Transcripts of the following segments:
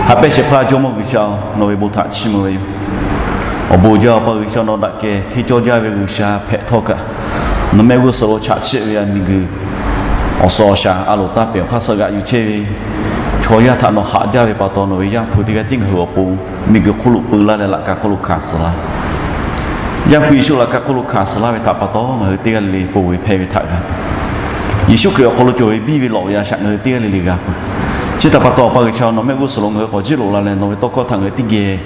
Haꞈ pehnˇ shehˍ hpaˇ Jawˇmawˇ G'uiˬsha-oˬ, nawˬ ve bon htaꞈ chiˇ mvuh ve yoˬ. Awˬ bon jaˇ Awˬ pa G'uiˬsha, nawˬ daꞈ kehˬ hteˇ cawˇ jaˇ ve G'uiˬsha hpehꞈ htawˇ kaꞈ, nawˬ mehˆ g'uˇ suhˍ lo chaꞈ chiˆ ve a miˬguiˬ awˬ suhˍ awˬ shaˍ a loˍ taˇ pehˍ awˬ hk'aˇ suh g'aꞈ yuˬ chehˇ ve chaw yaˇ htaꞈ nawˬ haꞈ jaˇ ve pa taw, nawˬ ve Yaˇ hpu teˇ g'aˇ tiˉ ngaˬ hui awˬ pon miˬguiˬ hk'oˆ lo peu laˇ leh laꞈ ka hk'oˆ lo hkanˍ suh laˇ. Yaˇ hpu Yeˍsuˆ laꞈ ka hk'oˆ lo hkanˍ suh laˇ ve htaꞈ pa taw, ngaˬ hui teˇ g'aˇ le le ponˬ ve hpehˇ ve htaꞈ g'a peuˬ. Yeˍsuˆ Hkriꞈ awˬ hk'aw lo cawˬ ve biˇ ve lawꞈ ve a shaꞈ ngaˬ hui teˇ g'aˇ le le g'a peuˬ. Chi htaꞈ pa taw, Awˬ pa G'uiˬsha, nawˬ mehˆ g'uˇ suhˍ lo ngaˬ hui k'awꞈ jiˇ loꞈ la leh, nawˬ ve tawˇ hkawˇ htaꞈ ngaˬ hui teˇ geh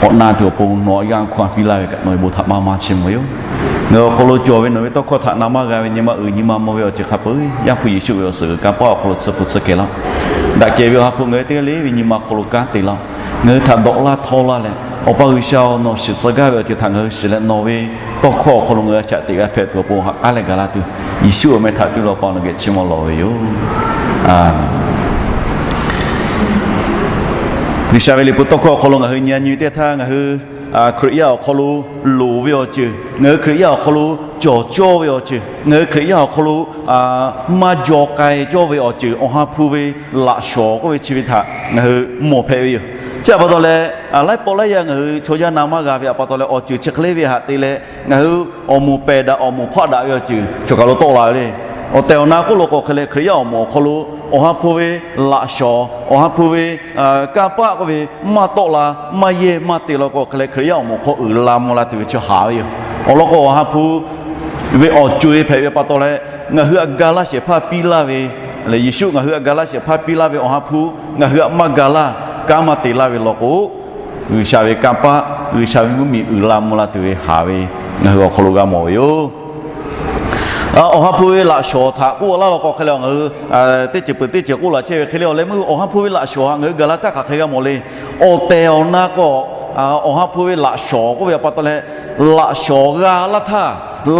k'awꞈ na tuˬ awˬ pon nawˬ a yanˇ hkawˇ piˇ laˇ ve kaꞈ, nawˬ ve bon htaꞈ maˇ maˇ chiˇ mvuh ve yoˬ. Ngaˬ hui awˬ hk'aw lo cawˬ ve nawˬ ve tawˇ hkawˇ htaꞈ na maˇ g'a ve nyi ma uiˍ nyi ma mvuh ve awˬ ceuˬ hk'a peuˬ Yaˇ hpu Yeˍsuˆ ve awˬ suhˍ g'uiˬ kanˇ paˆ awˬ hk'aw lo tsuhˇ hpu tsuhˇ kehˬ laˇ-oˆ. Daꞈ kehˬ ve Awˬ ha hpu ngaˬ hui teˇ g'aˇ le ve nyi ma awˬ hk'aw lo kanˉ te laˇ-oˆ. Ngaˬ hui htaꞈ dawꞈ laˇ htawˇ laˇ leh, Awˬ pa G'uiˬsha-oˬ, nawˬ shiˍ tcuh gaˇ ve awˬ ceuˬ htaꞈ ngaˬ hui shiˍ leh, nawˬ ve tawˇ hkawˇ awˬ hk'aw lo ngaˬ hui a shaꞈ teꞈ g'a hpehꞈ tuˬ awˬ pon haꞈ k'aˉ leh gaˬ laˇ tuˬ, Yeˍsuˆ awˬ meh htaꞈ cuˇ leh Awˬ pa nawˬ geh chiˇ mvuh lawˬ ve yoˬ. G'uiˬsha ve liꞈ hpu tawˇ hkawˇ awˬ hk'aw lo ngaˬ hui nyi a nyi teˇ htaˇ, ngaˬ hui Hkriꞈ yaˇ awˬ hk'aw lo loˍ ve awˬ ceuˬ, ngaˬ hui Hkriꞈ yaˇ awˬ hk'aw lo cawˬ cawˇ ve awˬ ceuˬ, ngaˬ hui Hkriꞈ yaˇ awˬ hk'aw lo maˇ jaw k'ai cawˇ ve awˬ ceuˬ, Awˬ ha hpu ve laꞈ shawnˍ k'oˆ ve chi ve htaꞈ ngaˬ hui mawˬ hpehꞈ ve yoˬ. Chi htaꞈ pa taw leh, laiˉ pawˆ laiˉ yaˇ ngaˬ hui chaw yaˇ na maˇ g'a ve htaꞈ pa taw leh, awˬ ceuˬ chi hk'e le ve htaꞈ te leh, ngaˬ hui awˬ moˍ pehˬ daꞈ awˬ moˍ hpaˆ daꞈ ve awˬ ceuˬ cawˬ kaˬ lo tawˆ la ve le. Awˬ tehˬ awˬ na k'oˆ law k'o, hk'e leh Hkriꞈ yaˇ awˬ moˍ awˬ hk'aw lo Awˬ ha hpu ve laꞈ shawnˍ, Awˬ ha hpu ve kanˇ paˆ k'oˆ ve maˇ tawˆ la, maˇ yehˇ maˇ te law k'o, hk'e leh Hkriꞈ yaˇ awˬ moˍ hk'aw uiˍ la mvuh la tuˬ ve chi haꞈ ve yoˬ. Awˬ lawn k'o, Awˬ ha hpu ve awˬ co-e hpehꞈ ve pa taw leh, ngaˬ hui htaꞈ ga laˇ shehˍ hpaˇ piˇ laˇ ve, leh Yeˍsuˆ ngaˬ hui htaꞈ ga laˇ shehˍ hpaˇ piˇ laˇ ve Awˬ ha hpu ngaˬ hui htaꞈ maˇ ga laˇ, kanˉ maˇ te laˇ ve law k'o, G'uiˬsha ve kanˇ paˆ, G'uiˬsha ve mvuhˇmiˬ uiˍ la mvuh la tuˬ ve haꞈ ve ngaˬ hui awˬ hk'aw lo g'a mawˬ ve yoˬ. Awˬ ha hpu ve laꞈ shawnˍ htaꞈ k'oˆ laˇ law k'o, hk'e leh ngaˬ hui teˇ ceuˬ peuˬ teˇ ceuˬ k'oˆ laꞈ chehˇ ve hk'e le, awˬ leh meuˇ Awˬ ha hpu ve laꞈ shawnˍ htaꞈ ngaˬ hui gaˬ la htaˇ hk'aˬ hk'e g'a mawˬ le. Awˬ tehˬ awˬ na k'o, Awˬ ha hpu ve laꞈ shawnˍ k'oˆ ve pa taw leh, laꞈ shawnˍ g'a laˇ htaˇ,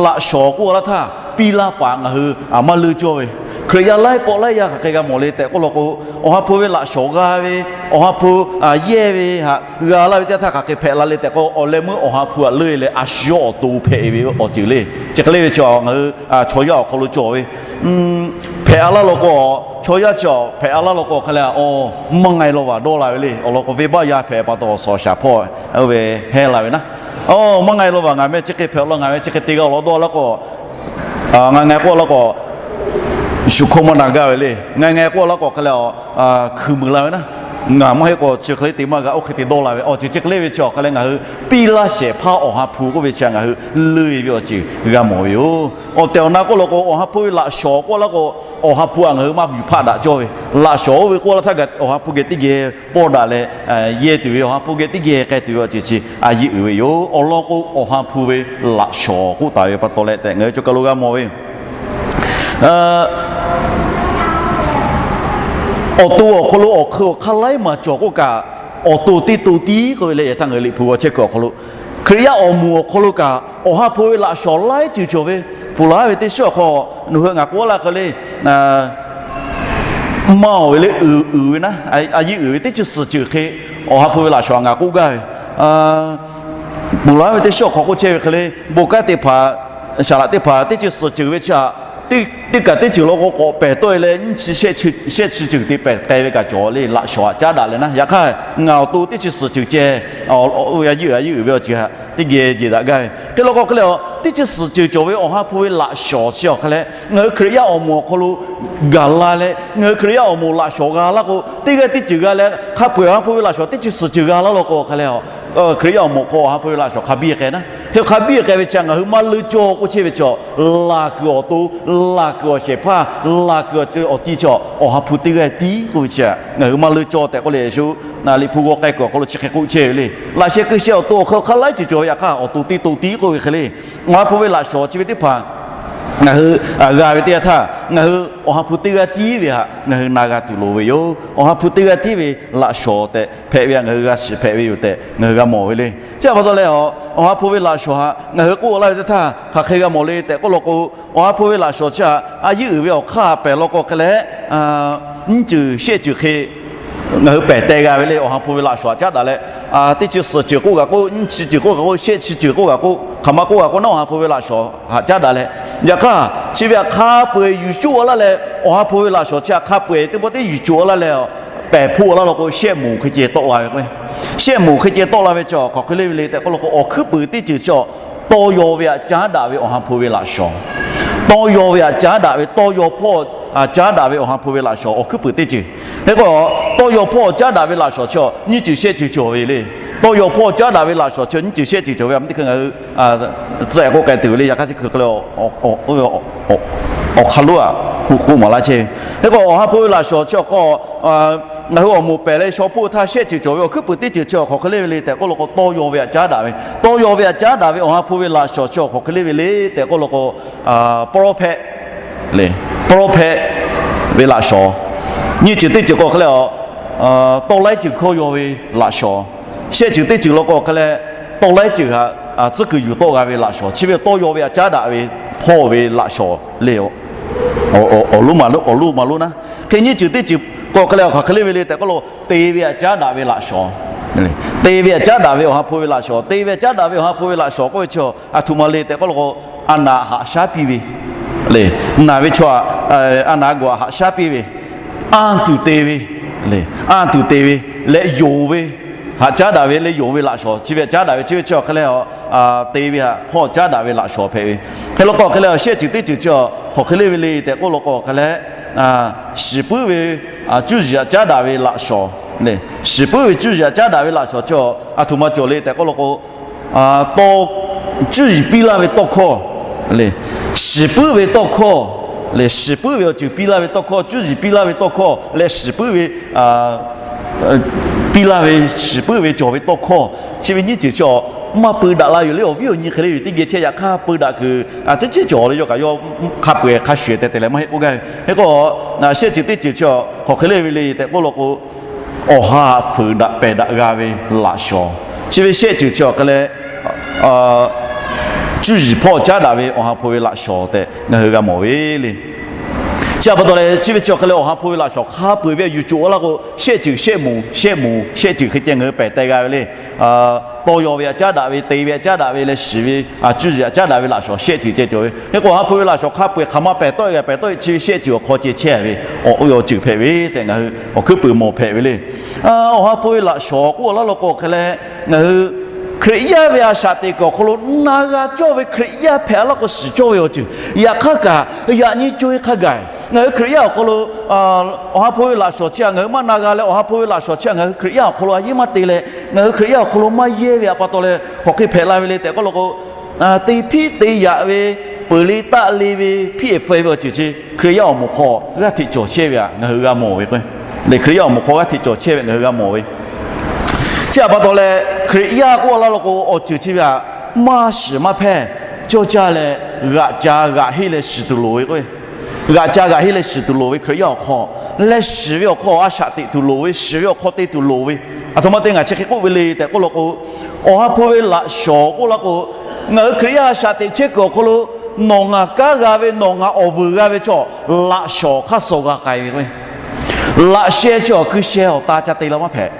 laꞈ shawnˍ k'oˆ laˇ htaˇ piˇ laˇ paˍ ngaˬ hui maˇ leuˇ cawˇ ve, Hkriꞈ yaˇ laiˉ pawˆ laiˉ yaˇ hk'aˬ hk'e g'a mawˬ le tehꞈ k'oˆ law k'o, Awˬ ha hpu ve laꞈ shawnˍ g'a ve, Awˬ ha hpu yehˇ ve htaꞈ g'a laˇ ve teˇ htaˇ hk'aˬ hk'e hpehꞈ la le tehꞈ k'o, awˬ leh meuˇ Awˬ ha hpu htaꞈ leuˇ leh a shu yawˇ awˬ to hpehꞈ ve awˬ ceuˬ le. Chi hk'e le ve chi ngaˬ hui chaw yaˇ awˬ hk'aw lo cawˬ ve hpehꞈ a laˇ law k'o, chaw yaˇ chi hpehꞈ a laˇ law k'o, hk'e leh a, maˇ nga e law vaˬ dawˇ la ve le. Awˬ lawn k'o, venˇbaˆ yaˇ hpehꞈ pa taw awˬ suhˍ awˬ shaˍ hpawˇ oˇ ve hehˇ la ve naˉ, maˇ nga e law vaˬ, ngaˬ meh chi hk'e hpehꞈ law, ngaˬ meh chi hk'e te g'a law dawˇ laˇ k'o, ngaˬ nga e k'oˆ laˇ k'o, shu hkawˇ maˇ na gaˇ ve le. Ngaˬ nga e k'oˆ laˇ k'o, hk'e leh a, hkui muiˬ la ve naˉ, ngaˬ maˇ heˆ k'o chi hk'e le te maˇ g'a, oˇ hk'e te dawˇ la ve. Awˬ ceuˬ chi hk'e le ve chi awˬ hk'e leh ngaˬ hui piˇ laˇ shehˍ hpaˇ Awˬ ha hpu k'oˆ ve chi ngaˬ hui leuˇ e ve awˬ ceuˬ g'a mawˬ ve yoˬ. Awˬ tehˬ awˬ na k'oˆ law k'o, Awˬ ha hpu ve laꞈ shawnˍ k'oˆ laˇ k'o, Awˬ ha hpu htaꞈ ngaˬ hui maˇ yuˬ hpaˆ daꞈ cawˇ ve. Laꞈ shawnˍ oˇ ve k'oˆ laˇ htaˇ kaꞈ Awˬ ha hpu geh teˇ geh pawˇ daꞈ leh yehˇ tuˬ ve, Awˬ ha hpu geh teˇ geh k'ai tuˬ ve awˬ ceuˬ chi a yiˇ uiˍ ve yoˬ. Awˬ lawn k'o, Awˬ ha hpu ve laꞈ shawnˍ k'oˆ taˍ ve pa taw leh tehꞈ ngaˬ hui cawˬ kaˬ lo g'a mawˬ ve awˬ to awˬ hk'aw lo awˬ hk'eun awˬ hk'aˇ laiˉ maˬ cawˬ k'oˆ kaꞈ, awˬ to teˇ to tiˉ k'oˆ ve leh, yaꞈ htaˇ ngaˬ hui Liꞈ hpu g'aw chehˇ kuiˬ awˬ hk'aw lo, Hkriꞈ yaˇ awˬ moˍ awˬ hk'aw lo kaꞈ Awˬ ha hpu ve laꞈ shawnˍ laiˉ ceuˬ cawˬ ve, ponˬ laˬ ve teˇ shiˉ awˬ hk'aw nawˬ hui htaꞈ ngaˬ k'oˆ laˇ hk'e le, maˇ oˬ ve le, uiˍ uiˍ ve naˉ, a yiˇ uiˍ ve teˇ ceuˬ suhˍ ceuˬ hk'e, Awˬ ha hpu ve laꞈ shawnˍ htaꞈ ngaˬ k'oˆ gaˇ ve, ponˬ laˬ ve teˇ shiˉ awˬ hk'aw k'oˆ chehˇ ve hk'e le, bon kanˉ teˇ hpaˍ, saˍ laꞈ teˇ hpaˍ teˇ ceuˬ suhˍ ceuˬ ve chi htaꞈ teˇ kaꞈ teˇ ceuˬ law k'o k'awꞈ pehˬ tawˆ e leh nyiˇ chi shehˆ chi ceuˬ te pehˬ k'ai ve kaꞈ cawˬ le, laꞈ shawnˍ htaꞈ caˉ daꞈ leh naˉ. Yaꞈ hk'aˇ ngaˬ awˬ to teˇ ceuˬ suhˍ ceuˬ ceh, a yiˇ uiˍ a yiˇ uiˍ ve awˬ ceuˬ htaꞈ teˇ geh jeˬ daꞈ gaˇ ve hk'e law k'o, hk'e leh a teˇ ceuˬ suhˍ ceuˬ cawˬ ve Awˬ ha hpu ve laꞈ shawnˍ chi awˬ hk'e leh, ngaˬ hui Hkriꞈ yaˇ awˬ moˍ awˬ hk'aw lo gaˬ la leh, ngaˬ hui Hkriꞈ yaˇ awˬ moˍ laꞈ shawnˍ g'a laˇ k'o, teˇ g'aˇ teˇ ceuˬ g'a leh hk'a peu-eˬ Awˬ ha hpu ve laꞈ shawnˍ teˇ ceuˬ suhˍ ceuˬ g'a laˇ law k'o, hk'e leh a Hkriꞈ yaˇ awˬ moˍ hk'aw Awˬ ha hpu ve laꞈ shawnˍ hk'a biˇ k'ai naˉ. Hk'e hk'a biˇ k'ai ve chi ngaˬ hui maˇ leuˇ cawˇ k'oˆ chehˇ ve chi, laˬ kuiˬ awˬ to, laˬ kuiˬ awˬ shehˍ hpaˇ, laˬ kuiˬ awˬ ti chi Awˬ ha hpu teˇ g'aˇ tiˉ k'oˆ ve chi ngaˬ hui maˇ leuˇ cawˇ tehꞈ k'oˆ leh, Yeˍsuˆ Liꞈ hpu g'aw k'ai kuiˬ awˬ hk'aw lo chi hk'e k'oˆ chehˇ ve le. Laꞈ sheh keu sheh awˬ to awˬ hk'aw lo hk'aˇ laiˉ ceuˬ cawˬ ve, yaꞈ hk'aˇ awˬ to teˇ to tiˉ k'oˆ ve hk'e le. Awˬ ha hpu ve laꞈ shawnˍ chi ve teˇ hpaˍ ngaˬ hui g'a ve teˇ yanˇ htaˇ, ngaˬ hui Awˬ ha hpu teˇ g'aˇ tiˉ ve htaꞈ ngaˬ hui na g'a tuˬ loˍ ve yoˬ. Awˬ ha hpu teˇ g'aˇ tiˉ ve laꞈ shawnˍ tehꞈ hpehꞈ ve htaꞈ ngaˬ hui g'a shiˍ hpehꞈ ve yoˬ tehꞈ ngaˬ hui g'a mawˬ ve le. Chi htaꞈ pa taw leh, Awˬ ha hpu ve laꞈ shawnˍ htaꞈ ngaˬ hui k'oˆ laˇ ve teˇ htaˇ hk'aˬ hk'e g'a mawˬ le tehꞈ k'oˆ law k'o, Awˬ ha hpu ve laꞈ shawnˍ chi htaꞈ a yiˇ uiˍ ve awˬ hk'aˇ pehˬ law k'o, hk'e leh nyiˇ ceuˬ shehˆ ceuˬ hk'e ngaˬ hui pehˬ teh g'a ve le. Awˬ ha hpu ve laꞈ shawnˍ htaꞈ caˉ daꞈ leh, teˇ chi suhˍ ceuˬ k'oˆ kaꞈ k'oˆ, nyiˇ chi ceuˬ k'oˆ kaꞈ k'oˆ, shehˆ chi ceuˬ k'oˆ kaꞈ k'oˆ, hk'aˬ ma k'oˆ kaꞈ k'oˆ naˉ, Awˬ ha hpu ve laꞈ shawnˍ htaꞈ caˉ daꞈ leh, yaꞈ hk'aˇ chi ve htaꞈ hk'a peu-eˬ yuˬ coˇ a laˇ leh, Awˬ ha hpu ve laꞈ shawnˍ chi htaꞈ hk'a peu-eˬ teˇ pawˆ teˇ yuˬ coˇ a laˇ leh, pehˬ hpoˆ laˇ law k'o, shehˆ moˍ hk'e ceh tawˆ la ve k'o, shehˆ moˍ hk'e ceh tawˆ la ve chi hk'aˬ hk'e le ve le tehꞈ k'oˆ law k'o, awˬ hkuiˉ puiˍ teˇ ceuˬ chi, tawˇ yaw ve htaꞈ caˉ daꞈ ve Awˬ ha hpu ve laꞈ shawnˍ. Tawˇ yaw ve htaꞈ caˉ daꞈ ve, tawˇ yaw hpawˇ caˉ daꞈ ve Awˬ ha hpu ve laꞈ shawnˍ awˬ hkuiˉ puiˍ teˇ ceuˬ. Hk'e k'o, tawˇ yaw hpawˇ caˉ daꞈ ve laꞈ shawnˍ chi nyiˇ ceuˬ shehˆ ceuˬ cawˬ ve le. Tawˇ yaw hpawˇ caˉ daꞈ ve laꞈ shawnˍ chi nyiˇ ceuˬ shehˆ ceuˬ cawˬ ve, a mvuhˇ teˇ hkui ngaˬ hui tcuh k'oˆ k'ai tuˬ ve le. Yaꞈ hk'aˇ chi hkui hk'e le, awˬ hk'aˇ lonˉ aꞈ k'oˆ maˍ laˇ chehˇ ve. Hk'e k'o, Awˬ ha hpu ve laꞈ shawnˍ chi awˬ hk'aw, ngaˬ hui awˬ moˍ pehˬ leh shaw hpoˆ htaˇ shehˆ ceuˬ cawˬ ve awˬ hkuiˉ puiˍ teˇ ceuˬ chi awˬ hk'aˬ hk'e le ve le tehꞈ k'oˆ law k'o, tawˇ yaw ve htaꞈ caˉ daꞈ ve, tawˇ yaw ve htaꞈ caˉ daꞈ ve Awˬ ha hpu ve laꞈ shawnˍ chi awˬ hk'aˬ hk'e le ve le tehꞈ k'oˆ law k'o, prophet le, prophet ve laꞈ shawnˍ. Nyiˇ ceuˬ teˇ ceuˬ k'o hk'e le, tawˇ laiˉ ceuˬ hkawˇ yaw ve laꞈ shawnˍ. Shehˆ ceuˬ teˇ ceuˬ law k'o hk'e le, tawˇ laiˉ ceuˬ htaꞈ tcuhˉ kuiˬ yuˬ tawˆ g'a ve laꞈ shawnˍ. Chi ve tawˇ yaw ve htaꞈ caˉ daꞈ ve hpawˇ ve laꞈ shawnˍ le. Awˬ lonˉ maˍ lonˉ na. Hk'e nyiˇ ceuˬ teˇ ceuˬ k'o hk'e le, awˬ hk'aˬ hk'e le ve le tehꞈ k'oˆ law k'o, te ve htaꞈ caˉ daꞈ ve laꞈ shawnˍ. Te ve htaꞈ caˉ daꞈ ve Awˬ ha hpu ve laꞈ shawnˍ. Te ve htaꞈ caˉ daꞈ ve Awˬ ha hpu ve laꞈ shawnˍ k'oˆ ve chi, a htoꞈ ma le tehꞈ k'oˆ law k'o, a naˍ haꞈ shaˉ piˇ ve le. Naˬ ve chaw, a naˍ g'awˬ haꞈ shaˉ piˇ ve, anˇ tuˬ te ve le. Anˇ tuˬ te ve leh yonˍ ve, haꞈ caˉ daꞈ ve leh yonˍ ve laꞈ shawnˍ. Chi ve htaꞈ caˉ daꞈ ve chi ve chi awˬ hk'e le, te ve htaꞈ hpawˇ caˉ daꞈ ve laꞈ shawnˍ hpehꞈ ve. Hk'e law k'o hk'e le, shehˆ ceuˬ teˇ ceuˬ chi hk'aˬ hk'e le ve le tehꞈ k'oˆ law k'o hk'e le, shiˍ puiˉ ve cuˇ yiˍ htaꞈ caˉ daꞈ ve laꞈ shawnˍ le. Shiˍ puiˉ ve cuˇ yiˍ htaꞈ caˉ daꞈ ve laꞈ shawnˍ chi a htoꞈ ma cawˬ le tehꞈ k'oˆ law k'o, tawˇ, cuˇ yiˍ piˇ laˇ ve tawˇ hkawˇ le. Shiˍ puiˉ ve tawˇ hkawˇ le. Shiˍ puiˉ ve awˬ ceuˬ piˇ laˇ ve tawˇ hkawˇ, cuˇ yiˍ piˇ laˇ ve tawˇ hkawˇ leh shiˍ puiˉ ve, piˇ laˇ ve, shiˍ puiˉ ve cawˬ ve tawˇ hkawˇ. Chi ve nyiˇ ceuˬ chi maˇ peu daꞈ la yoˬ le. Awˬ viˉ awˬ nyi hk'e le ve teˇ geh chehˇ yaꞈ hk'aˇ peu daꞈ kuiˬ a ciˉ ciˉ cawˬ le. Yawˇ kaꞈ yawˇ hk'a peu-eˬ hk'a shuˍ eˬ tehꞈ te leh maˇ heˆ k'oˆ gaˇ ve. Hk'e k'o, shehˆ ceuˬ teˇ ceuˬ chi hk'aˬ hk'e le ve le tehꞈ k'oˆ law k'o, awˬ ha htaꞈ fuiˍ daꞈ pehˬ daꞈ g'a ve laꞈ shawnˍ. Chi ve shehˆ ceuˬ chi awˬ hk'e leh, cuˇ yiˍ hpawˇ caˉ daꞈ ve Awˬ ha hpu ve laꞈ shawnˍ tehꞈ ngaˬ hui g'a mawˬ ve le. Chi htaꞈ pa taw leh chi ve chi awˬ hk'e leh Awˬ ha hpu ve laꞈ shawnˍ hk'a peu-eˬ ve yuˬ cawˬ laˇ k'o, shehˆ ceuˬ shehˆ moˍ, shehˆ moˍ, shehˆ ceuˬ hk'e ceh ngaˬ hui pehˬ teh g'a ve le. Tawˇ yaw ve htaꞈ caˉ daꞈ ve, te ve htaꞈ caˉ daꞈ ve leh shiˍ ve, cuˇ yiˍ htaꞈ caˉ daꞈ ve laꞈ shawnˍ shehˆ ceuˬ ceh cawˬ ve. Hk'e k'o, Awˬ ha hpu ve laꞈ shawnˍ hk'a peu-eˬ hk'aˬ ma pehˬ tawˆ g'a pehˬ tawˆ, chi ve shehˆ ceuˬ awˬ hk'aw ceh chehˇ ve awˬ, oˇ ve awˬ ceuˬ hpehꞈ ve tehꞈ ngaˬ hui awˬ hkuiˉ puiˍ mawˬ hpehꞈ ve le. Awˬ ha hpu ve laꞈ shawnˍ k'oˆ laˇ law k'o hk'e leh, ngaˬ hui Hkriꞈ yaˇ ve a shaꞈ teꞈ kuiˬ awˬ hk'aw lo na g'a cawˇ ve, Hkriꞈ yaˇ hpehꞈ laˇ k'o shiˍ cawˇ ve awˬ ceuˬ. Yaꞈ hk'aˇ kaꞈ, yaꞈ nyi co-e hk'a gaˬ ngaˬ hui Hkriꞈ yaˇ awˬ hk'aw lo Awˬ ha hpu ve laꞈ shawnˍ chi htaꞈ ngaˬ hui maˇ na g'a leh, Awˬ ha hpu ve laꞈ shawnˍ chi htaꞈ ngaˬ hui Hkriꞈ yaˇ awˬ hk'aw lo a yeˇ maˇ te leh, ngaˬ hui Hkriꞈ yaˇ awˬ hk'aw lo maˇ yehˇ ve htaꞈ pa taw leh hk'aˬ hk'e hpehꞈ la ve le tehꞈ k'oˆ law k'o, te hpiˇ te yaꞈ ve, peuˬ le taˆ le ve, hpiˇ-eˬ faiˍ ve awˬ ceuˬ chi Hkriꞈ yaˇ awˬ moˍ hk'aw g'aˇ hteꞈ cawˬ chehˇ ve htaꞈ ngaˬ hui g'a mawˬ ve k'o, le Hkriꞈ yaˇ awˬ moˍ hk'aw g'aˇ hteꞈ cawˬ chehˇ ve ngaˬ hui g'a mawˬ ve. Chi htaꞈ pa taw leh Hkriꞈ yaˇ k'oˆ laˇ law k'o, awˬ ceuˬ chi ve htaꞈ maˇ shiˍ maˇ hpehˇ, cawˇ caˇ leh g'aꞈ ca g'aꞈ heˆ leh shiˍ tuˬ loˍ ve k'o, g'aꞈ ca g'aꞈ heˆ leh shiˍ tuˬ loˍ ve Hkriꞈ yaˇ awˬ hk'aw, leh shiˍ ve awˬ hk'aw a shaꞈ teꞈ tuˬ loˍ ve, shiˍ ve awˬ hk'aw te tuˬ loˍ ve. Aˬ htoꞈ ma te ngaˬ chi hk'e k'oˆ ve le tehꞈ k'oˆ law k'o, Awˬ ha hpu ve laꞈ shawnˍ k'oˆ laˇ k'o, ngaˬ hui Hkriꞈ yaˇ a shaꞈ teꞈ chehˇ kuiˬ awˬ hk'aw lo nawˬ ngaˬ kanˉ g'a ve, nawˬ ngaˬ awˬ vuiˬ g'a ve chaw, laꞈ shawnˍ hk'aˇ suh g'a k'ai ve k'o, laꞈ sheh chi awˬ hkui sheh awˬ ta ca te la maˇ hpehꞈ.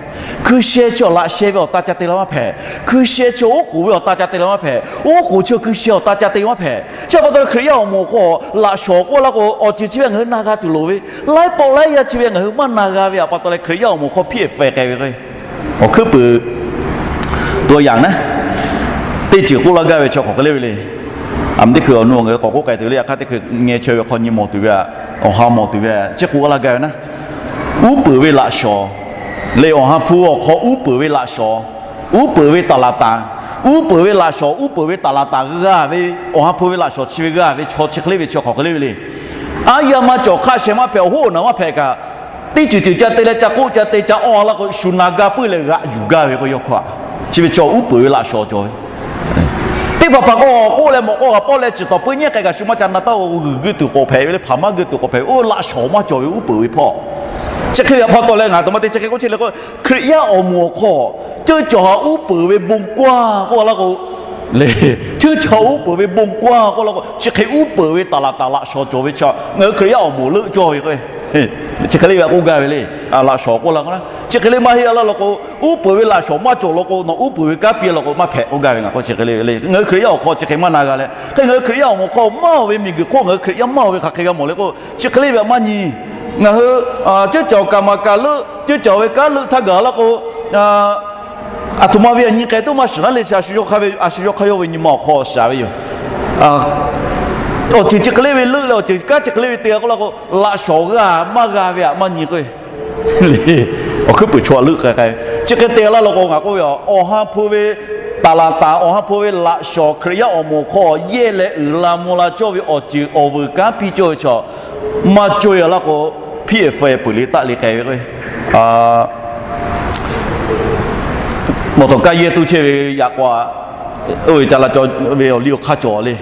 Hkui sheh chi awˬ laꞈ sheh ve awˬ ta ca te la maˇ hpehꞈ. Hkui sheh chi awˬ oˉ k'oˍ ve awˬ ta ca te la maˇ hpehꞈ. Oˉ k'oˍ chi awˬ hkui sheh awˬ ta ca te la maˇ hpehꞈ. Chi htaꞈ pa taw Hkriꞈ yaˇ awˬ moˍ hk'aw laꞈ shawnˍ k'oˆ laˇ k'o, awˬ ceuˬ chi ve ngaˬ hui na g'a tuˬ loˍ ve, laiˉ pawˆ laiˉ yaˇ chi ve ngaˬ hui maˇ na g'a ve htaꞈ pa taw leh Hkriꞈ yaˇ awˬ moˍ hk'aw hpiˇ-eˬ faiˍ k'ai ve k'o, awˬ hkuiˉ puiˍ ตัวอย่าง naˉ, teˇ ceuˬ k'oˆ laˇ gaˇ ve chi hk'aˬ hk'e le ve le. Aˬ mvuhˇ teˇ hkui awˬ nu ngaˬ hui k'awꞈ k'oˆ k'ai tuˬ ve le. Yaꞈ hk'aˇ teˇ hkui ngeh chaweh ve hk'aw nyi mawˬ tuˬ ve, awˬ ha mawˬ tuˬ ve chi k'oˆ laˇ gaˇ ve naˉ, uˉ peunˍ ve laꞈ shawnˍ le. Awˬ ha hpu awˬ hk'aw uˉ peunˍ ve laꞈ shawnˍ, uˉ peunˍ ve ตลาดตัง, uˉ peunˍ ve laꞈ shawnˍ, uˉ peunˍ ve ตลาดตัง g'a ve, Awˬ ha hpu ve laꞈ shawnˍ chi ve g'a ve chaw chi hk'e le ve chi hk'aˬ hk'e le ve le. Aˉ yaˇ maˇ cawˬ, hk'aˆ sheh maˇ hpehꞈ, awˬ hoˉ awˬ naˬ maˇ hpehꞈ kaꞈ, teˇ ceuˬ ceuˬ ca te leh ca k'oˆ ca te ca awˇ laˇ k'o, shu na gaˇ puiˉ leh g'aꞈ yuˬ gaˇ ve k'o, yawˇ hkawˇ a chi ve chaw uˉ peunˍ ve laꞈ shawnˍ cawˬ ve. Teˇ hpaˍ hpaˍ k'o k'oˆ leh mawꞈ k'aw g'a pawˆ leh, chi tawˍ peuˇ nyiˉ k'ai kaꞈ shu maˇ ca na taˇ-o, g'uiˬ geuˆ tuˬ k'awꞈ hpehꞈ ve le, hpaˍ maˇ geuˆ tuˬ k'awꞈ hpehꞈ ve, oˇ laꞈ shawnˍ maˇ cawˬ ve uˉ peunˍ ve hpawˇ. Chi hk'e ve pa taw leh ngaˬ aˬ htoꞈ ma te chi hk'e k'oˆ chehˇ le k'o, Hkriꞈ yaˇ awˬ moˍ awˬ hk'aw ceuˇ cawˬ ha uˉ peunˍ ve bon g'aˇ k'oˆ laˇ k'o, le, ceuˇ cawˬ ha uˉ peunˍ ve bon g'aˇ k'oˆ laˇ k'o, chi hk'e uˉ peunˍ ve ตลาดตัง laꞈ shawnˍ cawˬ ve chi ngaˬ hui Hkriꞈ yaˇ awˬ moˍ leuˆ cawˇ ve k'o, chi hk'e le ve k'oˆ gaˇ ve le. Laꞈ shawnˍ k'oˆ laˇ k'o, chi hk'e le maˇ heˆ laˇ law k'o, uˉ peunˍ ve laꞈ shawnˍ maˇ cawˬ law k'o, nawˬ uˉ peunˍ ve kanˉ piˇ law k'o maˇ hpehꞈ k'oˆ gaˇ ve. Ngaˬ k'o chi hk'e le ve le. Ngaˬ hui Hkriꞈ yaˇ awˬ hk'aw chi hk'e maˇ na g'a leh, hk'e ngaˬ hui Hkriꞈ yaˇ awˬ moˍ hk'aw maˇ ve miˬ guiˬ hk'oˆ ngaˬ hui Hkriꞈ yaˇ maˇ ve hk'aˬ hk'e g'a mawˬ le k'o, chi hk'e le ve maˇ nyi Ngaˬ hui ceuˇ caˬ awˬ kaˍ maˍ kaˍ leuˆ, ceuˇ caˬ awˬ ve kanˉ leuˆ htaˇ gaˬ la k'o, aˬ htoꞈ ma ve awˬ nyi k'ai tuˉ maˇ shiˍ naˉ le, chi a shu yawˇ hk'aˇ ve, a shu yawˇ hk'aˇ yawˇ ve nyi ma awˬ hk'aw shiˍ ve yoˬ. Awˬ ceuˬ chi hk'e le ve leuˆ leh awˬ ceuˬ kanˉ chi hk'e le ve te g'a k'oˆ la k'o, laꞈ shawˍ g'a maˇ g'a ve aꞈ maˇ nyi k'o, awˬ hkuiˉ puiˍ chaw leuˆ k'ai k'ai ve chi hk'e te la law k'o, ngaˬ k'oˆ ve, Awˬ ha hpu ve taˍ laˍ taˍ, Awˬ ha hpu ve laꞈ shawˍ, Hkriꞈ yaˇ awˬ moˍ awˬ hk'aw yehˇ leh uiˍ la mvuh la cawˇ ve awˬ ceuˬ awˬ vuiˬ kanˉ piˇ cawˇ ve chaw maˇ cawˇ a la k'o, hpiˇ-ehˍ feu-ehˍ peuˬ le taˆ le k'ai ve k'o, mawˬ tawˍ kaˇ yehˇ tuˇ chehˇ ve yaꞈ k'aw, oˇ ve ca la cawˬ ve awˬ liˇ awˬ hk'aˇ cawˬ le.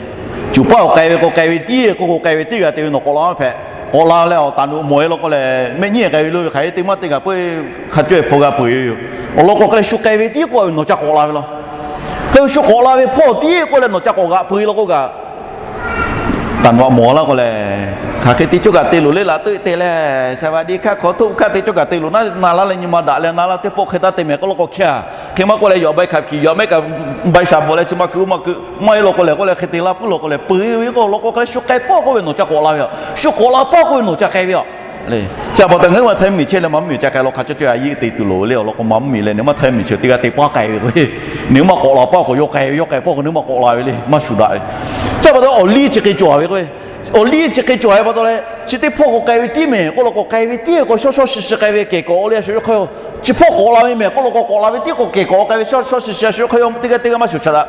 Cuˬ paˉ awˬ k'ai ve k'o, k'ai ve tiˉ k'oˆ k'o, k'ai ve tiˉ g'a te ve nawˬ k'awꞈ la maˇ hpehꞈ. K'awꞈ la leh awˬ taˍ nawˬ mawˬ e law k'o lehˬ, mehˆ nyiˉ k'ai ve lo ve hk'aˬ hk'e te maˇ te kaꞈ peuˬ, hk'a cawˇ-ehˍ feu g'a peuˬ ve yoˬ. Awˬ lawn k'o hk'e leh shu k'ai ve tiˉ k'oˆ ve nawˬ ca k'awꞈ la ve law. Hk'e shu k'awꞈ la ve hpawˇ tiˉ k'oˆ leh nawˬ ca k'awꞈ g'aꞈ peuˬ e law k'o kaꞈ, taˍ nawˬ htaꞈ mawˬ laˇ k'o lehˬ, hk'aˬ hk'e te cawˇ kaꞈ te loˬ le, laꞈ teuˆ te leh, สวัสดีค่ะ ขอโทษค่ะ te cawˇ kaꞈ te loˬ naˉ, na laˇ leh nyi ma daꞈ leh na laˇ teˇ pawˆ hk'e taˇ te mehˍ k'oˆ law k'o hk'e a, hk'e maˇ k'oˆ leh yawꞈ ใบขับขี่ yawꞈ mehˆ kaꞈ ใบสั่ง bvuhꞈ leh chi ma keu oˇ ma keu maˇ heˆ law k'o lehˬ, k'oˆ leh hk'e te laˇ puiˉ law k'o lehˬ, peuˬ ve k'o law k'o hk'e leh shu k'ai pawˆ k'oˆ ve nawˬ ca k'awꞈ la ve a, shu k'awꞈ la pawˆ k'oˆ ve nawˬ ca k'ai ve a. Chi a pa taw ngaˬ hui maˇ htaˇ miˬ chehˇ leh maˇ mvuhˇ miˬ ca k'ai law hk'a cawˇ cawˇ a yeˇ te tuˬ loˬ le. Awˬ lawn k'o maˇ mvuhˇ miˬ leh nawˬ maˇ htaˇ miˬ chi teˇ g'aˇ te paˇ k'ai ve k'o, nawˬ hui maˇ k'awꞈ la pawˆ k'o yawˇ k'ai ve, yawˇ k'ai pawˆ k'o nawˬ hui maˇ k'awꞈ la ve le, maˇ shu daꞈ ve. Chi a pa taw awˬ liˇ chi hk'e cawˬ ve k'o, awˬ liˇ chi hk'e cawˬ ve pa taw leh, chi teˇ hpawˇ k'o k'ai ve tiˉ mehˍ k'oˆ law k'o, k'ai ve tiˉ k'o shawˉ shawˉ shi shi k'ai ve kehˬ kawꞈ le, a shu yawˇ hk'aˇ yawˇ chi hpawˇ k'awꞈ la ve mehˍ k'oˆ law k'o, k'awꞈ la ve tiˉ k'o kehˬ kawꞈ k'ai ve shawˉ shawˉ shi shi, a shu yawˇ hk'aˇ yawˇ teˇ g'aˇ teˇ g'aˇ maˇ shuˍ shaˍ daꞈ.